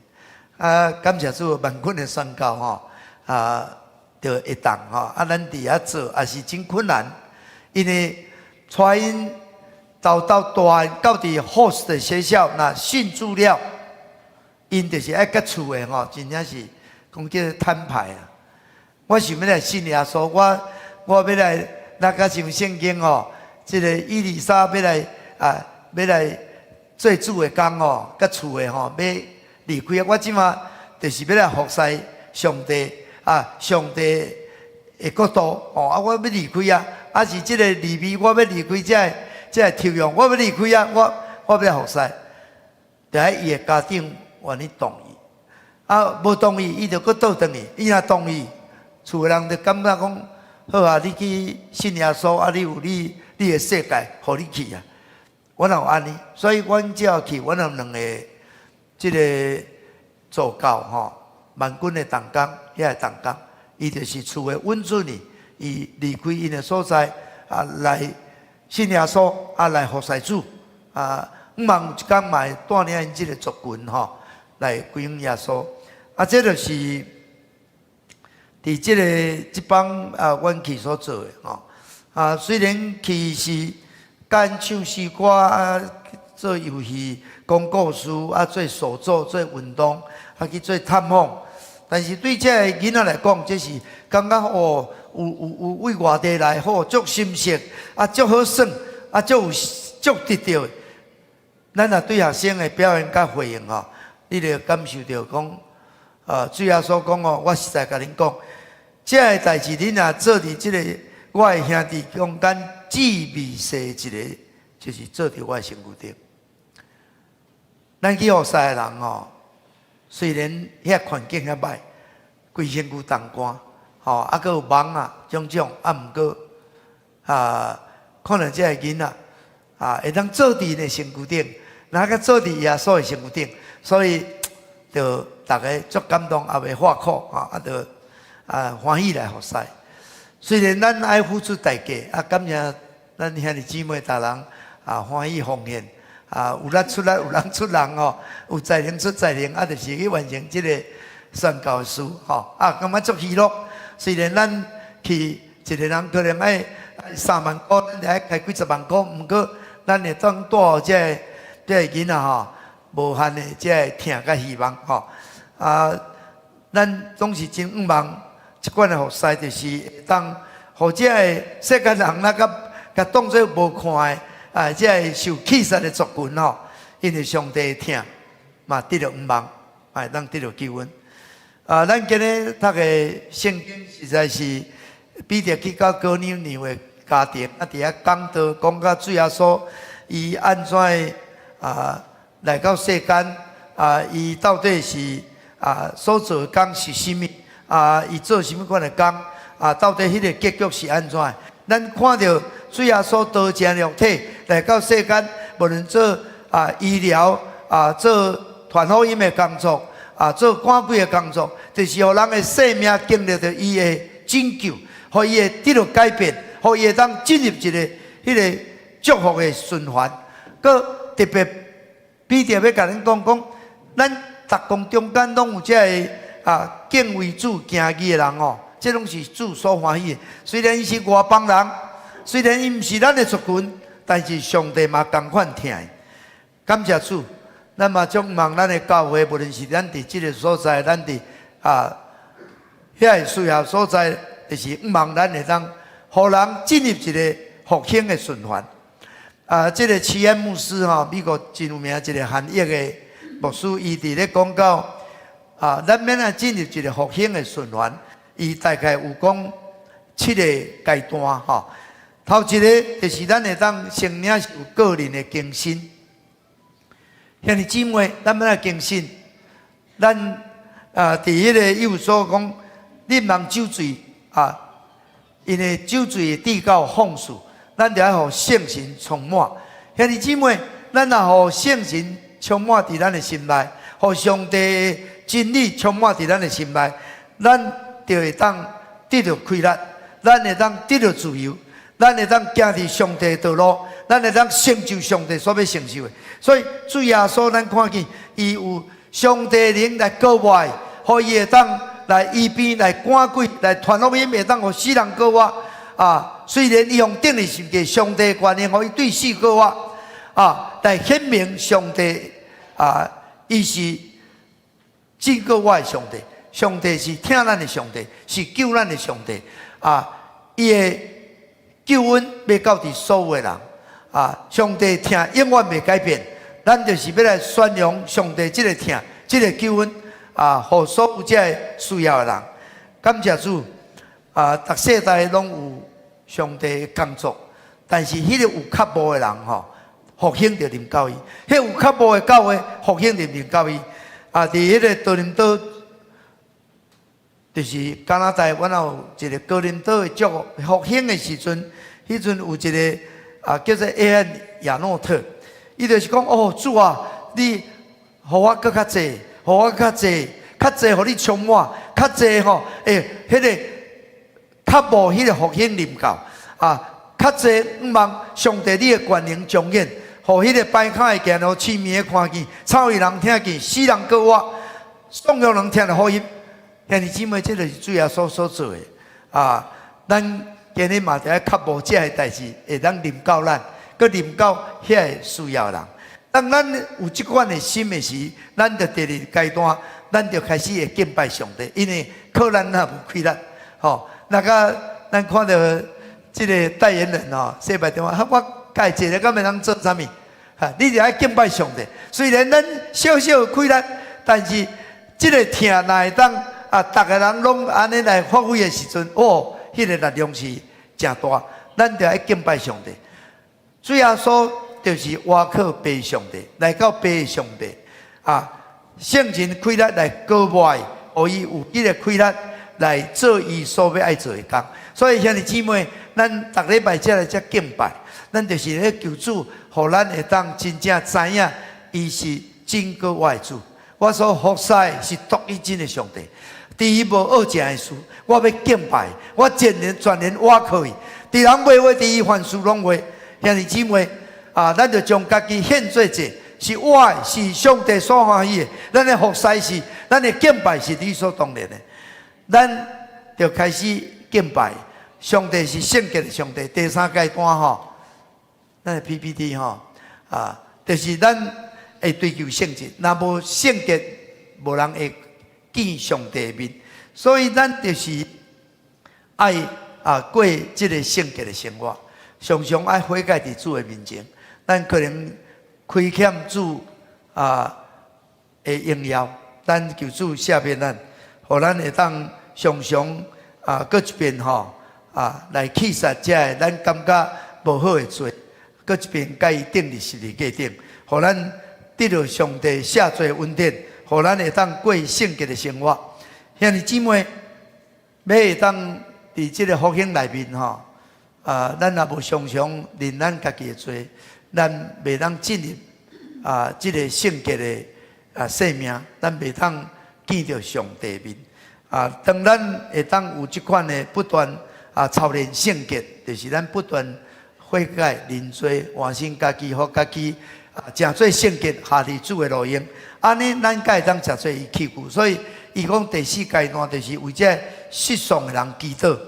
啊，感謝主，萬軍的宣告吼，啊，就會當吼。啊，咱佇遐做也是真困難，因為帶𪜶到到大漢到佇 host 的學校，若信主了，𪜶就是愛佮厝的吼，真正是講叫做攤牌啊。我想欲來信耶穌，我欲來，若敢像聖經吼，這个以利沙欲來啊，欲來做主的工吼，佮厝的吼，欲離開啊。我這馬就是欲來服侍上帝啊，上帝的國度吼啊，我欲離開啊，啊是這个利未，我欲離開這个這个抽用，我欲離開啊，我欲來服侍，就愛伊的家長願意同意，啊無同意，伊就閣倒轉去，伊若同意。厝的人就感覺講，好啊，你去信耶穌啊，你有你你的世界，予你去啊。阮也有按呢，所以阮只要去，阮有兩個這个助教吼，萬軍的同工，遐個同工，伊就是厝的允准伊，伊離開𪜶的所在啊，來信耶穌啊，來服侍主啊。向望有一工嘛會帶領𪜶這个族群吼，來歸向耶穌。啊，這就是。佇這个這幫啊，阮去所做的吼啊，雖然去是教𪜶唱詩歌啊，做遊戲、講故事啊，做手作、做運動啊，去做探訪，但是對這个囡仔來講，這是感覺哦，有有有為外地來好，足心適啊，足好耍啊，足有足得著的。咱若對學生的表現佮回應吼，你就感受著講。啊，主耶穌講哦，我實在共恁講，這个代誌恁若做佇這个我的兄弟中間至微細一个，就是做佇我的身軀頂。咱去服侍的人吼，雖然遐環境遐歹，規身軀凍乾，吼，啊，閣有蠓仔，種種，啊，毋過啊，可能這个囡仔啊，會當做佇𪜶的身軀頂，若閣做佇耶穌的身軀頂，所以就逐家足感動，也袂喊苦，啊，就啊歡喜來服侍。雖然咱愛付出代價，啊，感謝咱兄弟姊妹逐人啊歡喜奉獻，啊，有力出力，有人出人吼，有才能出才能，啊，就是去完成這个宣教的事，吼，啊，感覺足喜樂。雖然咱去一个人可能愛3萬箍，咱就愛開幾十萬箍，毋過咱會當帶予這个囡仔吼，無限的這个疼佮希望吼。啊，咱總是真向望這款的服侍，就是會當予這个世間人若佮共當做無看的啊，這个受棄殺的族群吼，因為上帝的疼嘛得著向望，會當得著救恩。啊，咱今日讀的聖經實在是彼得去到哥尼流的家庭，啊，佇遐講道，講到主耶穌伊按怎啊來到世間啊，伊到底是啊所做的工是啥物？啊，伊做啥物款的工？啊，到底彼个結局是按怎？咱看著主耶穌道成肉體來到世間，無論做啊醫療啊，做傳福音的工作啊，做趕鬼的工作，就是予人的生命經歷著伊的拯救，予伊會得著改變，予伊會當進入一个彼个祝福的循環。閣特別彼得欲共恁講講，咱逐工中間攏有這个啊敬畏主、敬義的人哦，這攏是主所歡喜的。雖然伊是外邦人，雖然伊毋是咱的族群，但是上帝嘛仝款疼伊。感謝主，咱嘛足望咱的教會，無論是咱佇這个所在，咱佇啊遐个需要所在，就是望咱會當予人進入一个復興的循環。啊，這个齊安牧師吼，美國真有名一个韓裔的牧師，伊佇咧講到啊，咱欲按怎進入一个復興的循環，伊大概有講七个階段吼。頭一个就是咱會當先領受個人的更新。兄弟姊妹，咱欲按怎更新？咱啊，佇彼个以弗所講，你毋通酒醉啊，因為酒醉會致到放肆，咱就愛予聖神充滿。兄弟姊妹，咱若予聖神充滿佇咱的心內，予上帝的真理充滿佇咱的心內，咱就會當得著氣力，咱會當得著自由，咱會當行佇上帝的道路，咱會當成就上帝所欲成就的。所以主耶穌，咱看見伊有上帝靈來膏抹，予伊會當來醫病、來趕鬼、來傳福音，會當予死人過活。啊，雖然伊予釘佇十字架，上帝權能予伊對死過活，啊，來顯明上帝啊，伊是拯救我的上帝，上帝是疼咱的上帝，是救咱的上帝。啊，伊的救恩欲到佇所有的人。啊，上帝疼永遠袂改變，咱就是欲來宣揚上帝這个疼，這个救恩啊，予所有這个需要的人。感謝主啊，逐世代攏有上帝的工作，但是彼个有渴慕的人吼，復興就臨到伊；彼有渴慕的教會，復興就臨到伊。啊，佇彼个多倫多，就是加拿大，阮有一个哥林多的祝福復興的時陣，彼陣有一个啊叫做約翰亞諾特，伊就是講哦，主啊，你予我閣較濟，予我較濟，較濟予你充滿，較濟吼，欸，彼个渴慕彼个復興臨到啊，較濟向望上帝你的權能彰顯，予彼個跛跤會行路，痴暝的看見，草莒人聽見，死人過活，喪養人聽著福音。兄弟姊妹，這就是主耶穌所做的啊！咱今日嘛著愛渴慕這个代誌，會當臨到咱，閣臨到遐个需要的人。當咱有這款的心的時，咱就第二階段，咱就開始會敬拜上帝，因為靠咱若無氣力，吼。那個咱看著這个代言人吼，禮拜電話，我家己一个敢會當做啥物？哈，你就愛敬拜上帝。雖然咱小小有氣力，但是這个疼若會當啊，逐个人攏按呢來發揮的時陣，哦，彼个力量是誠大。咱就愛敬拜上帝。主耶穌就是倚靠父上帝，來到父上帝啊，聖神氣力來膏抹，予伊有彼个氣力來做伊所欲愛做的工。所以兄弟姊妹，咱逐禮拜才來遮敬拜，咱就是咧求主，予咱會當真正知影，伊是拯救我的主。我所服侍的是獨一真的上帝，佇伊無惡食的事，我欲敬拜，我全人全靈倚靠伊。佇人袂話，佇伊凡事攏話。兄弟姊妹啊，咱就將家己獻做祭，是活的，是上帝所歡喜的。咱的服侍是，咱的敬拜是理所當然的。咱就開始敬拜，上帝是聖潔的上帝。第三階段吼，咱的 PPT 吼啊，就是咱會追求聖潔。若無聖潔，無人會見上帝的面。所以咱就是愛啊過這个聖潔的生活，常常愛悔改佇主的面前。咱可能虧欠主啊的榮耀，咱求主赦免咱，予咱會當常常啊，閣一遍吼啊，來棄殺這个咱感覺無好的罪，閣一遍共伊釘佇十字架頂，予咱得著上帝赦罪恩典，予咱會當過聖潔的生活。兄弟姊妹，欲會當佇這个復興內面吼啊，咱若無常常認咱家己的罪，咱袂當進入啊這个聖潔的啊生命，咱袂當見著上帝面。啊，當咱會當有這款的不斷啊操練聖潔，就是咱不斷悔改認罪，換新家己，予家己啊，成做聖潔，下佇主的路用。按呢，咱才會當成做伊器具。所以，伊講第四階段就是為這失喪的人祈禱，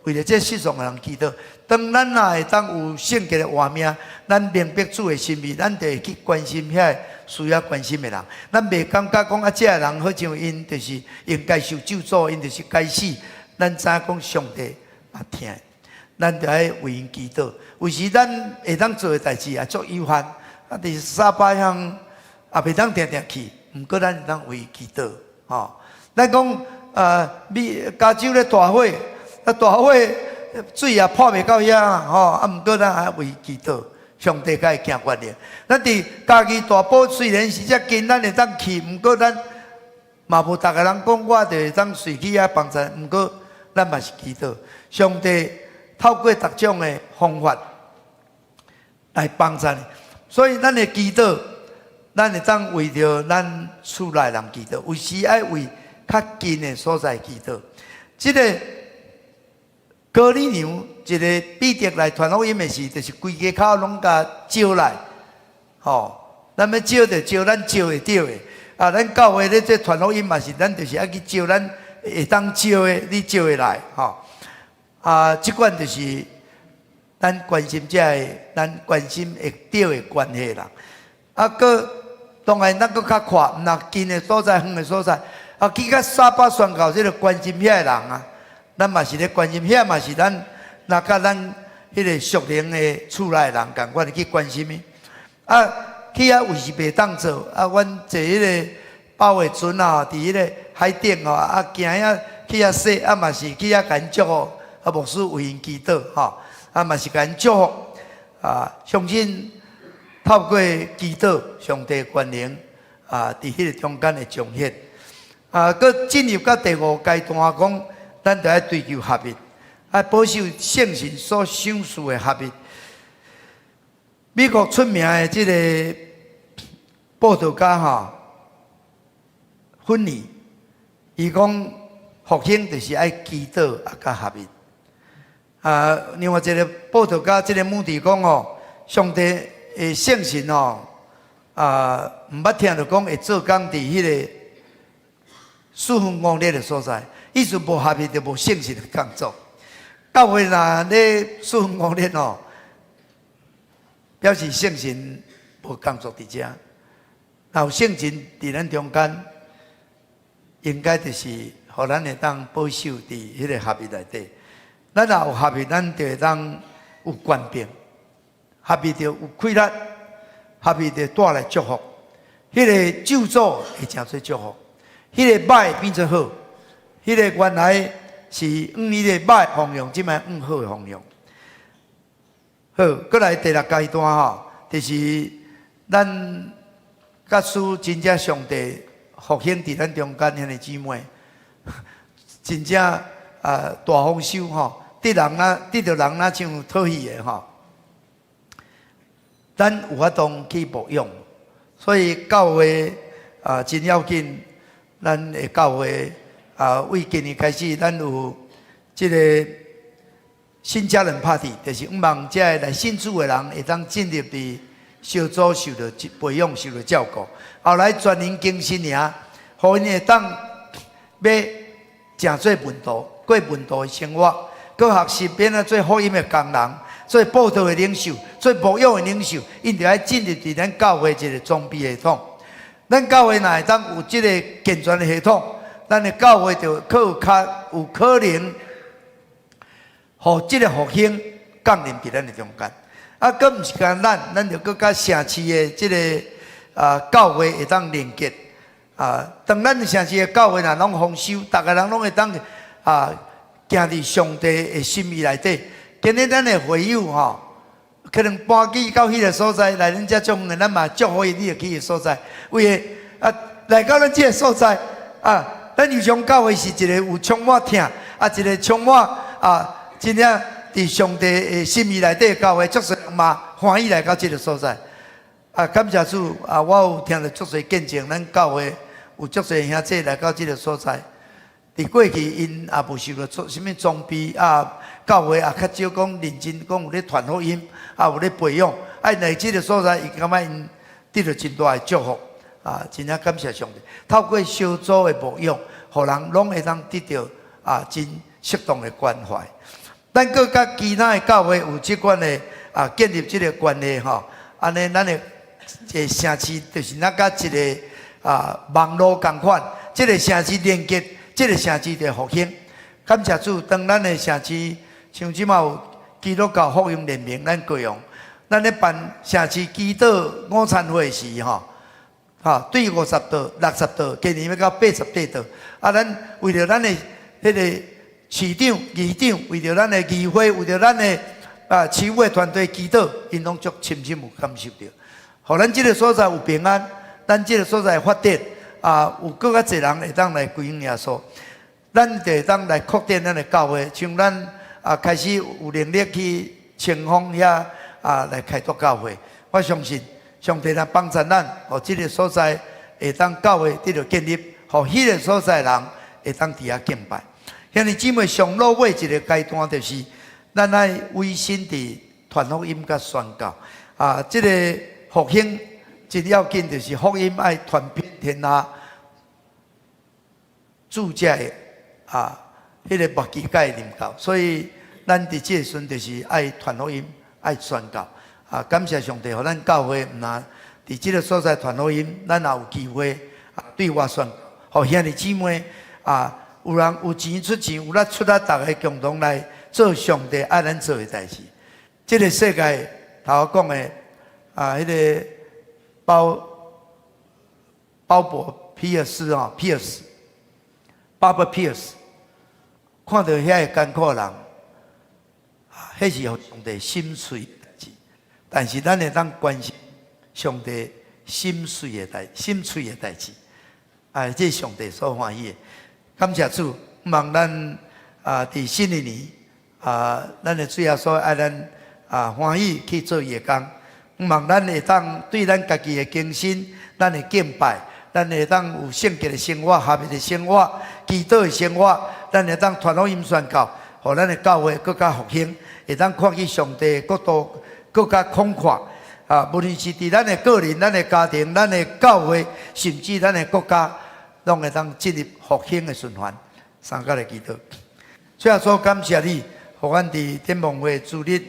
為著這失喪的人祈禱。當咱若會當有聖潔的活命，咱明白主的心意，咱就會去關心遐個需要關心的人。咱袂感覺講啊，這个人好像𪜶就是應該受咒詛，𪜶就是該死。咱知影講上帝嘛疼，咱就愛為𪜶祈禱。有時咱會當做的代誌也足有限，啊，佇沙巴鄉也袂當定定去，毋過咱會當為伊祈禱，吼。咱講美加州咧大火，啊大火水也潑袂到遐，吼，啊毋過咱愛為伊祈禱，上帝共伊行權力。咱佇嘉義大埔雖然是遮近，咱會當去，毋過咱嘛無逐个人講，我就會當隨去遐幫贊。毋過咱嘛是祈禱，上帝透過逐種的方法來幫贊。所以咱的祈禱，咱會當為著咱厝內人祈禱，有時愛為較近的所在祈禱。這个哥尼流一个彼得來傳福音的時，就是規家口攏共招來，吼，咱欲招就招咱招會著的。啊，咱教會咧這傳福音嘛是，咱就是愛去招咱會當招的，你招會來，吼。啊，這款就是咱關心這个，咱關心會著的關係啦。啊，閣當然咱閣較闊，毋若近的所在、遠的所在，啊，去到沙巴宣教，這个關心遐个人啊，咱嘛是咧關心，遐嘛是咱若佮咱彼個屬靈的厝內人仝款去關心伊。啊，去遐位是袂當做，啊，阮坐彼个包的船啊，佇彼个海頂吼，啊，行遐去遐洗，啊嘛是去遐共𪜶祝福，啊，牧師為𪜶祈禱，吼，啊嘛是共𪜶祝福，啊，相信透過祈禱，上帝權能啊，佇彼个中間會彰顯。啊，閣進入到第五階段，講咱著愛追求合一，愛保守聖神所賞賜的合一。美國出名的這个布道家吼，芬尼，伊講復興就是愛祈禱啊，佮合一。啊，另外一个布道家，這个穆迪講吼，上帝的聖神吼，啊，毋捌聽著講會做工佇彼个四分五裂的所在，意思無合一就無聖神的工作。教會若咧四分五裂吼，表示聖神無工作佇遮。若有聖神佇咱中間，應該就是予咱會當保守佇彼个合一內底。咱若有合一，咱就會當有權柄，合一就有氣力，合一就帶來祝福。彼个咒詛會成做祝福，彼个歹變做好，彼個原來是往彼個歹方向，這擺往好的方向。好，閣來第六階段吼，就是咱假使真正上帝復興佇咱中間兄弟姊妹，真正啊大豐收吼，得人啊得著人若像討喜的吼，咱有法度去牧養，所以教會啊真要緊，咱的教會啊為今年開始，咱有這个新家人 party，就是向望這个來信主的人會當進入佇小組受著培養、受著照顧。後來全靈更新營，予𪜶會當欲成做門徒，過門徒的生活，閣學習變啊做福音的工人，做佈道的領袖，做牧養的領袖，𪜶著愛進入佇咱教會一个裝備系統。咱教會若會當有這个健全的系統，咱的教會就閣有較有可能，予這个復興降臨佇咱的中間。啊，閣毋是干咱，咱就閣佮城市的這个教會會當連結。啊，當咱的城市的教會若攏豐收，逐个人攏會當行佇上帝的心意內底。今日咱的會友吼，可能搬去到彼个所在來咱遮足遠的，咱嘛祝福伊，你會去的所在。為的啊，來到咱這个所在啊，咱右上教會是一个有充滿疼，啊，一个充滿啊，真正佇上帝的心意內底的教會，足濟人嘛歡喜來到這个所在。啊，感謝主啊，我有聽著足濟見證，咱教會有足濟兄弟來到這个所在。佇過去，𪜶也無受著做啥物裝備啊，教會也較少講認真講有咧傳福音，啊有咧培養。啊，來這个所在，伊感覺𪜶得著真大的祝福，啊，真正感謝上帝。透過小組的牧養，予人攏會當得著啊真適當的關懷。咱閣佮其他的教會有這款的啊建立這个關係吼，按呢咱的這城市就是咱佮一个啊網路仝款，這个城市連結，這个城市就復興。感謝主，當咱的城市像這馬有基督教福音聯盟，咱高雄，咱咧辦城市祈禱午餐會時吼，哈對50桌、60桌，今年欲到88桌。啊，咱為著咱的彼个市長、議長，為著咱的議會，為著咱的啊市府的團隊祈禱，𪜶攏足深深有感受著。予咱這个所在有平安，咱這个所在發展啊，有閣較濟人會當來歸向耶穌，咱就會當來擴展咱的教會，像咱啊開始有能力去清風遐啊來開拓教會。我相信上帝若幫助咱，予這个所在會當教會得著建立，予彼个所在人會當佇遐敬拜。兄弟姊妹，上落尾一个階段就是，咱愛委身佇傳福音佮宣教啊，這个復興真要緊，就是福音愛傳遍天下，主才會啊，彼个末期才會臨到。所以咱佇這个時陣就是愛傳福音，愛宣教啊！感謝上帝，予咱教會毋但佇這个所在傳福音，咱也有機會啊對外宣教，予兄弟姊妹啊，有人有錢出錢，有力出力，逐个共同來做上帝愛咱做的代誌。這个世界頭講的啊，彼个鮑鮑伯皮爾斯啊，皮爾斯，巴伯皮爾斯，看著遐个艱苦人，啊，彼是予上帝心碎的代誌。但是咱會當關心上帝心碎的代、心碎的代誌，啊，這是上帝所歡喜的。感謝主，望咱啊，佇新一年啊，咱的主耶穌愛咱啊，歡喜去做伊的工。望咱會當對咱家己的更新，咱的敬拜，咱會當有聖潔的生活、合一的生活、祈禱的生活，咱會當傳福音宣教，予咱的教會閣較復興，會當看見上帝的國度閣較廣闊。啊，無論是佇咱的個人、咱的家庭、咱的教會，甚至咱的國家，攏會當進入復興的循環。三個來祈禱，主耶穌感謝你，予阮佇展望會主日，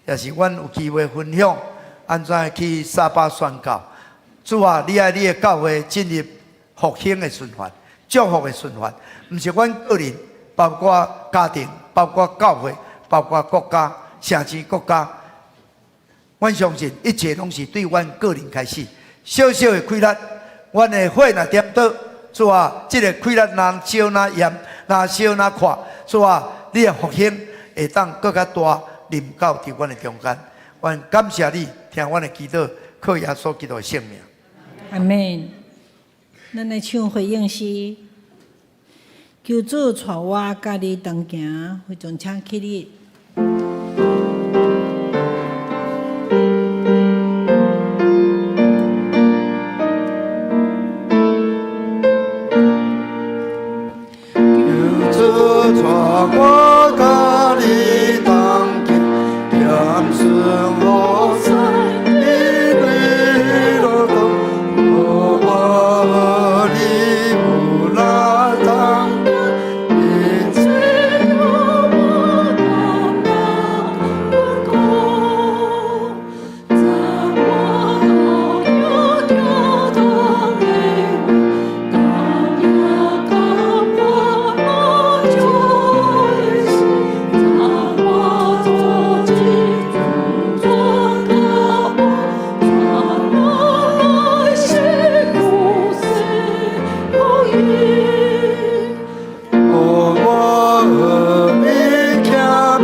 也是阮有機會分享。按怎去沙巴宣教？主啊，你愛你的教會進入復興的循環、祝福的循環，毋是阮個人，包括家庭、包括教會、包括國家、城市、國家。阮相信一切攏是對阮個人開始，小小的氣力，阮的火若點著，主啊，這个氣力若少若嚴，若燒若闊，主啊，你的復興會當閣較大臨到佇阮的中間。阮感謝你，聽阮的祈禱，靠耶穌基督的聖名。阿們。咱來唱回應詩，求主帶我佮你同行，非常請起立。求主帶我佮你同行，谦顺服侍你的路途，予我和你有力同行，一切我担当稳固，在我到了教堂的位，当夜看破那救恩时，在我坐进主脚步，传我来世不死不渝。予我和你谦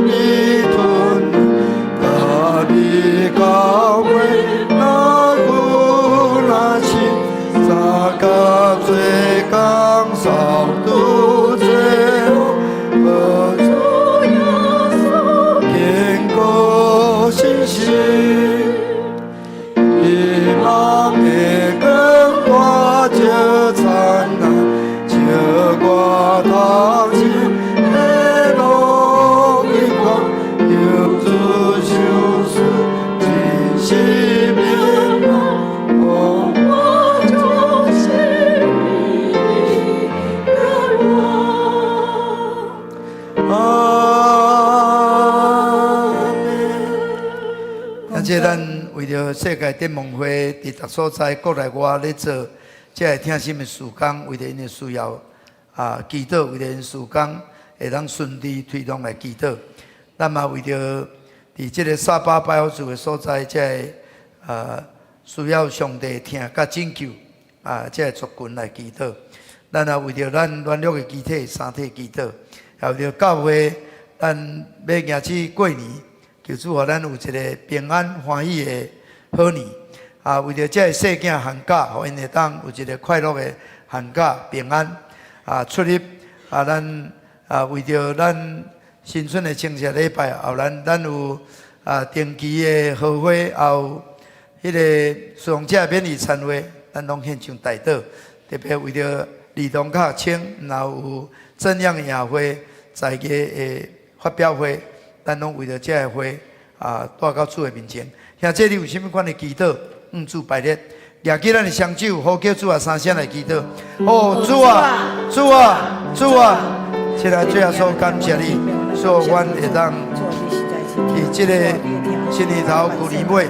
卑吞，佮你到尾若久若深，三甲做工扫拄做好，予主耶穌坚固信心。希望的光大照灿爛，照我頭前的路的光，求主賞賜真實平安。我就是你的王。阿們。感謝咱為著世界展望會佇逐所在國內外咧做這个疼心的事工，為著𪜶的需要啊祈禱，為著𪜶事工會當順利推動來祈禱。咱嘛為著佇這个沙巴百福厝的所在，這个需要上帝疼佮拯救啊，這个族群來祈禱。咱也為著咱軟弱的肢體、身體祈禱，也為著教會，咱欲迎去過年，求主予咱有一个平安歡喜的好年。啊，為著這个細囝寒假，予𪜶會當有一个快樂的寒假平安。啊，出入啊，咱啊為著咱新春的清社禮拜，後咱有啊定期的和會，也有彼个侍奉者免費餐會，咱攏獻上代禱。特別為著兒童較輕，然後有怎樣的夜會、才藝的發表會，咱攏為著這个會啊帶到主的面前。兄弟，你有啥物款的祈禱？向主擺列，舉起咱的雙手，呼叫主啊，三聲來祈禱。哦，主啊，主啊，主啊！親愛主耶穌，感謝你，所以阮會當佇這个新年頭、舊年尾，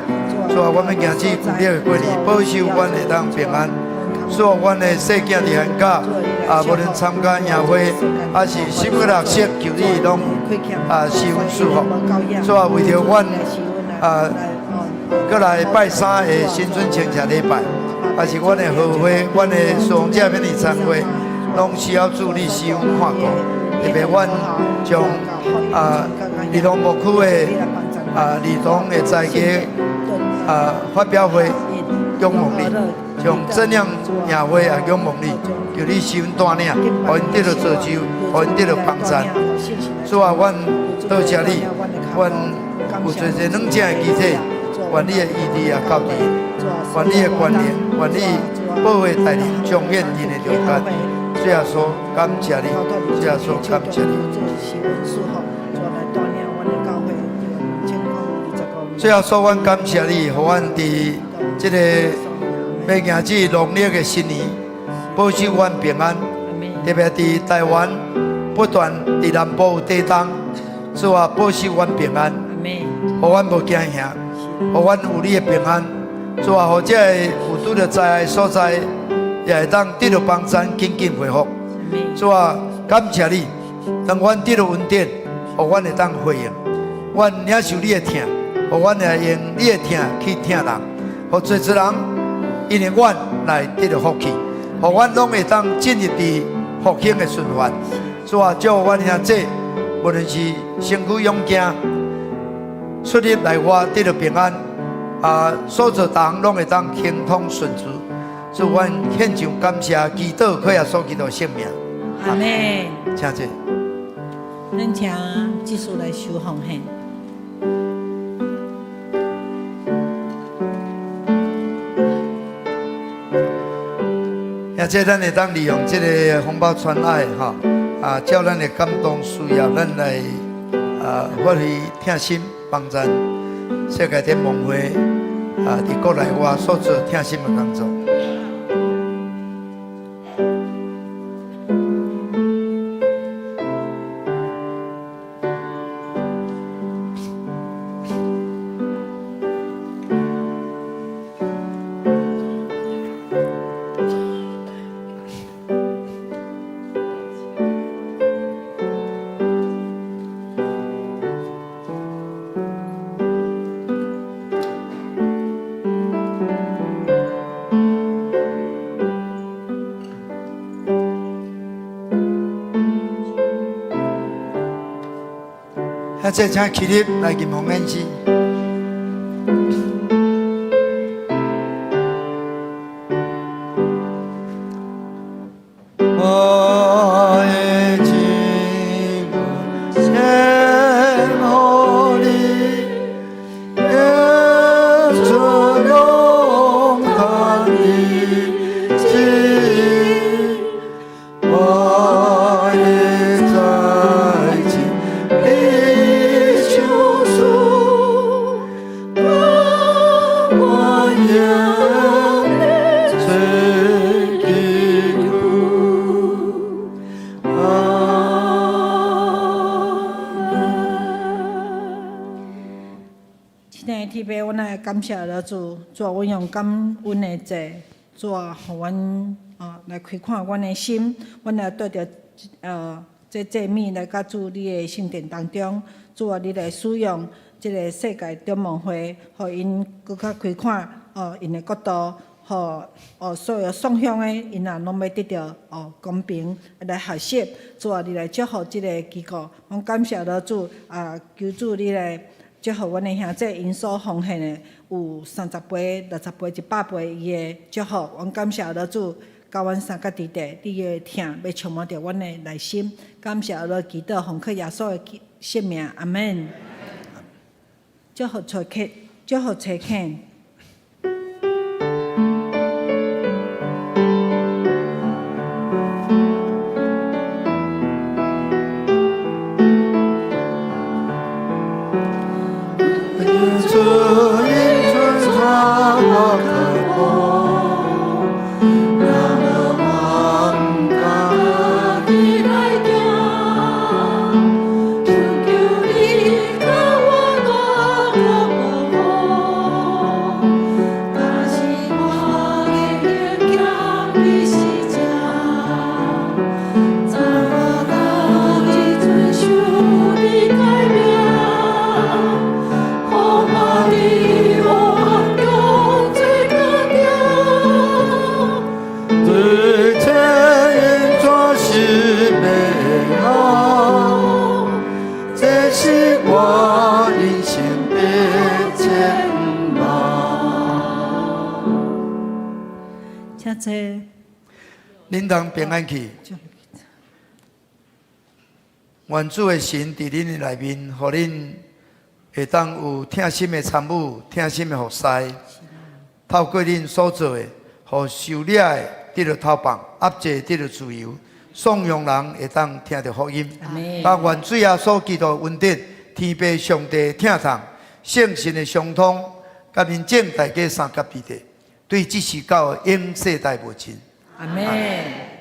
主啊，阮欲迎接舊曆的過年，保守阮會當平安。所以阮的細囝佇寒假啊，無論參加營會，抑是什麼樂色，求你攏啊賜阮祝福。主啊，為著阮啊，閣來拜三的新春清社禮拜，抑是阮的和會、阮的侍奉者免費餐會，攏需要主你賜阮看顧。特別阮將啊兒童牧區的啊兒童的才藝啊發表會仰望你，將怎樣營會也仰望你，求你賜阮帶領，予𪜶得著造就，予𪜶得著幫贊。主啊，阮多謝你，阮有濟濟軟正的肢體，願你的醫治也到佇，願你的權能，願你保護大能彰顯恁的中間。主耶穌，感謝你，主耶穌，感謝你。主耶穌，阮感謝你，予阮佇這个欲迎接農曆的新年，保守阮平安。特別佇台灣不斷佇南部有地動，主啊，保守阮平安，予阮無驚嚇，予阮有你的平安。主啊，予這个有拄著災害所在，也會當得著幫贊，緊緊恢復。主啊，感謝你，當阮得著恩典，予阮會當回應，阮領受你的疼，予阮會用你的疼去疼人，予濟濟人因為阮來得著福氣。予阮攏會當進入佇復興的循環。主啊，祝福阮兄弟，無論是身軀勇健，出入內外得著平安，啊，所做逐項攏會當亨通順遂。主，阮獻上感謝，祈禱靠耶穌基督聖名。阿門。請坐。咱請執事來收奉獻。兄弟，咱會當利用這个紅包傳愛，吼，啊，照咱的感動需要，咱來啊發揮疼心幫贊世界展望會啊，佇國內外所做疼心的工作。兄弟，請起立來吟奉獻詩。我的心獻予你，演出榮耀的旨意，我的財盡你手術，甘願做器具。阿門。親愛的天父，阮愛感謝了主，主啊，阮用感恩的祭，主啊，予阮啊來開闊阮的心，阮來帶著這祭物來到主你的聖殿當中，主啊，你來使用這个世界展望會，予𪜶閣較開闊哦，𪜶的國度，予哦所有送向的，𪜶也攏欲得著哦公平來學習。主啊，你來祝福這个機構，阮感謝了主啊，求主你來祝福阮的兄弟，𪜶所奉獻的有30倍、60倍、100倍伊的祝福。阮感謝了主，佮阮相佮佇地，你的疼欲充滿著阮的內心。感謝了祈禱，奉靠耶穌的聖名，阿門。祝福找客，祝福找客。主恩春傳我渴慕，讓我家己來行，求求你教我大國保護，但是我的謙卑是正，怎家己遵守你誡命，予我佇黑暗中做家定。一切運轉是美好，這是我人生的展望。請坐。恁通平安去。願主的神佇恁的內面，予恁會當有疼心的參與、疼心的服侍。透過恁所做的，予受掠的得著透放，壓制得著自由，送養人會當聽著福音。阿門。啊，願主耶穌基督恩典、天父上帝疼痛、聖神的相通，佮恁眾大家相佮佇地，對這時到永世代無盡。阿門。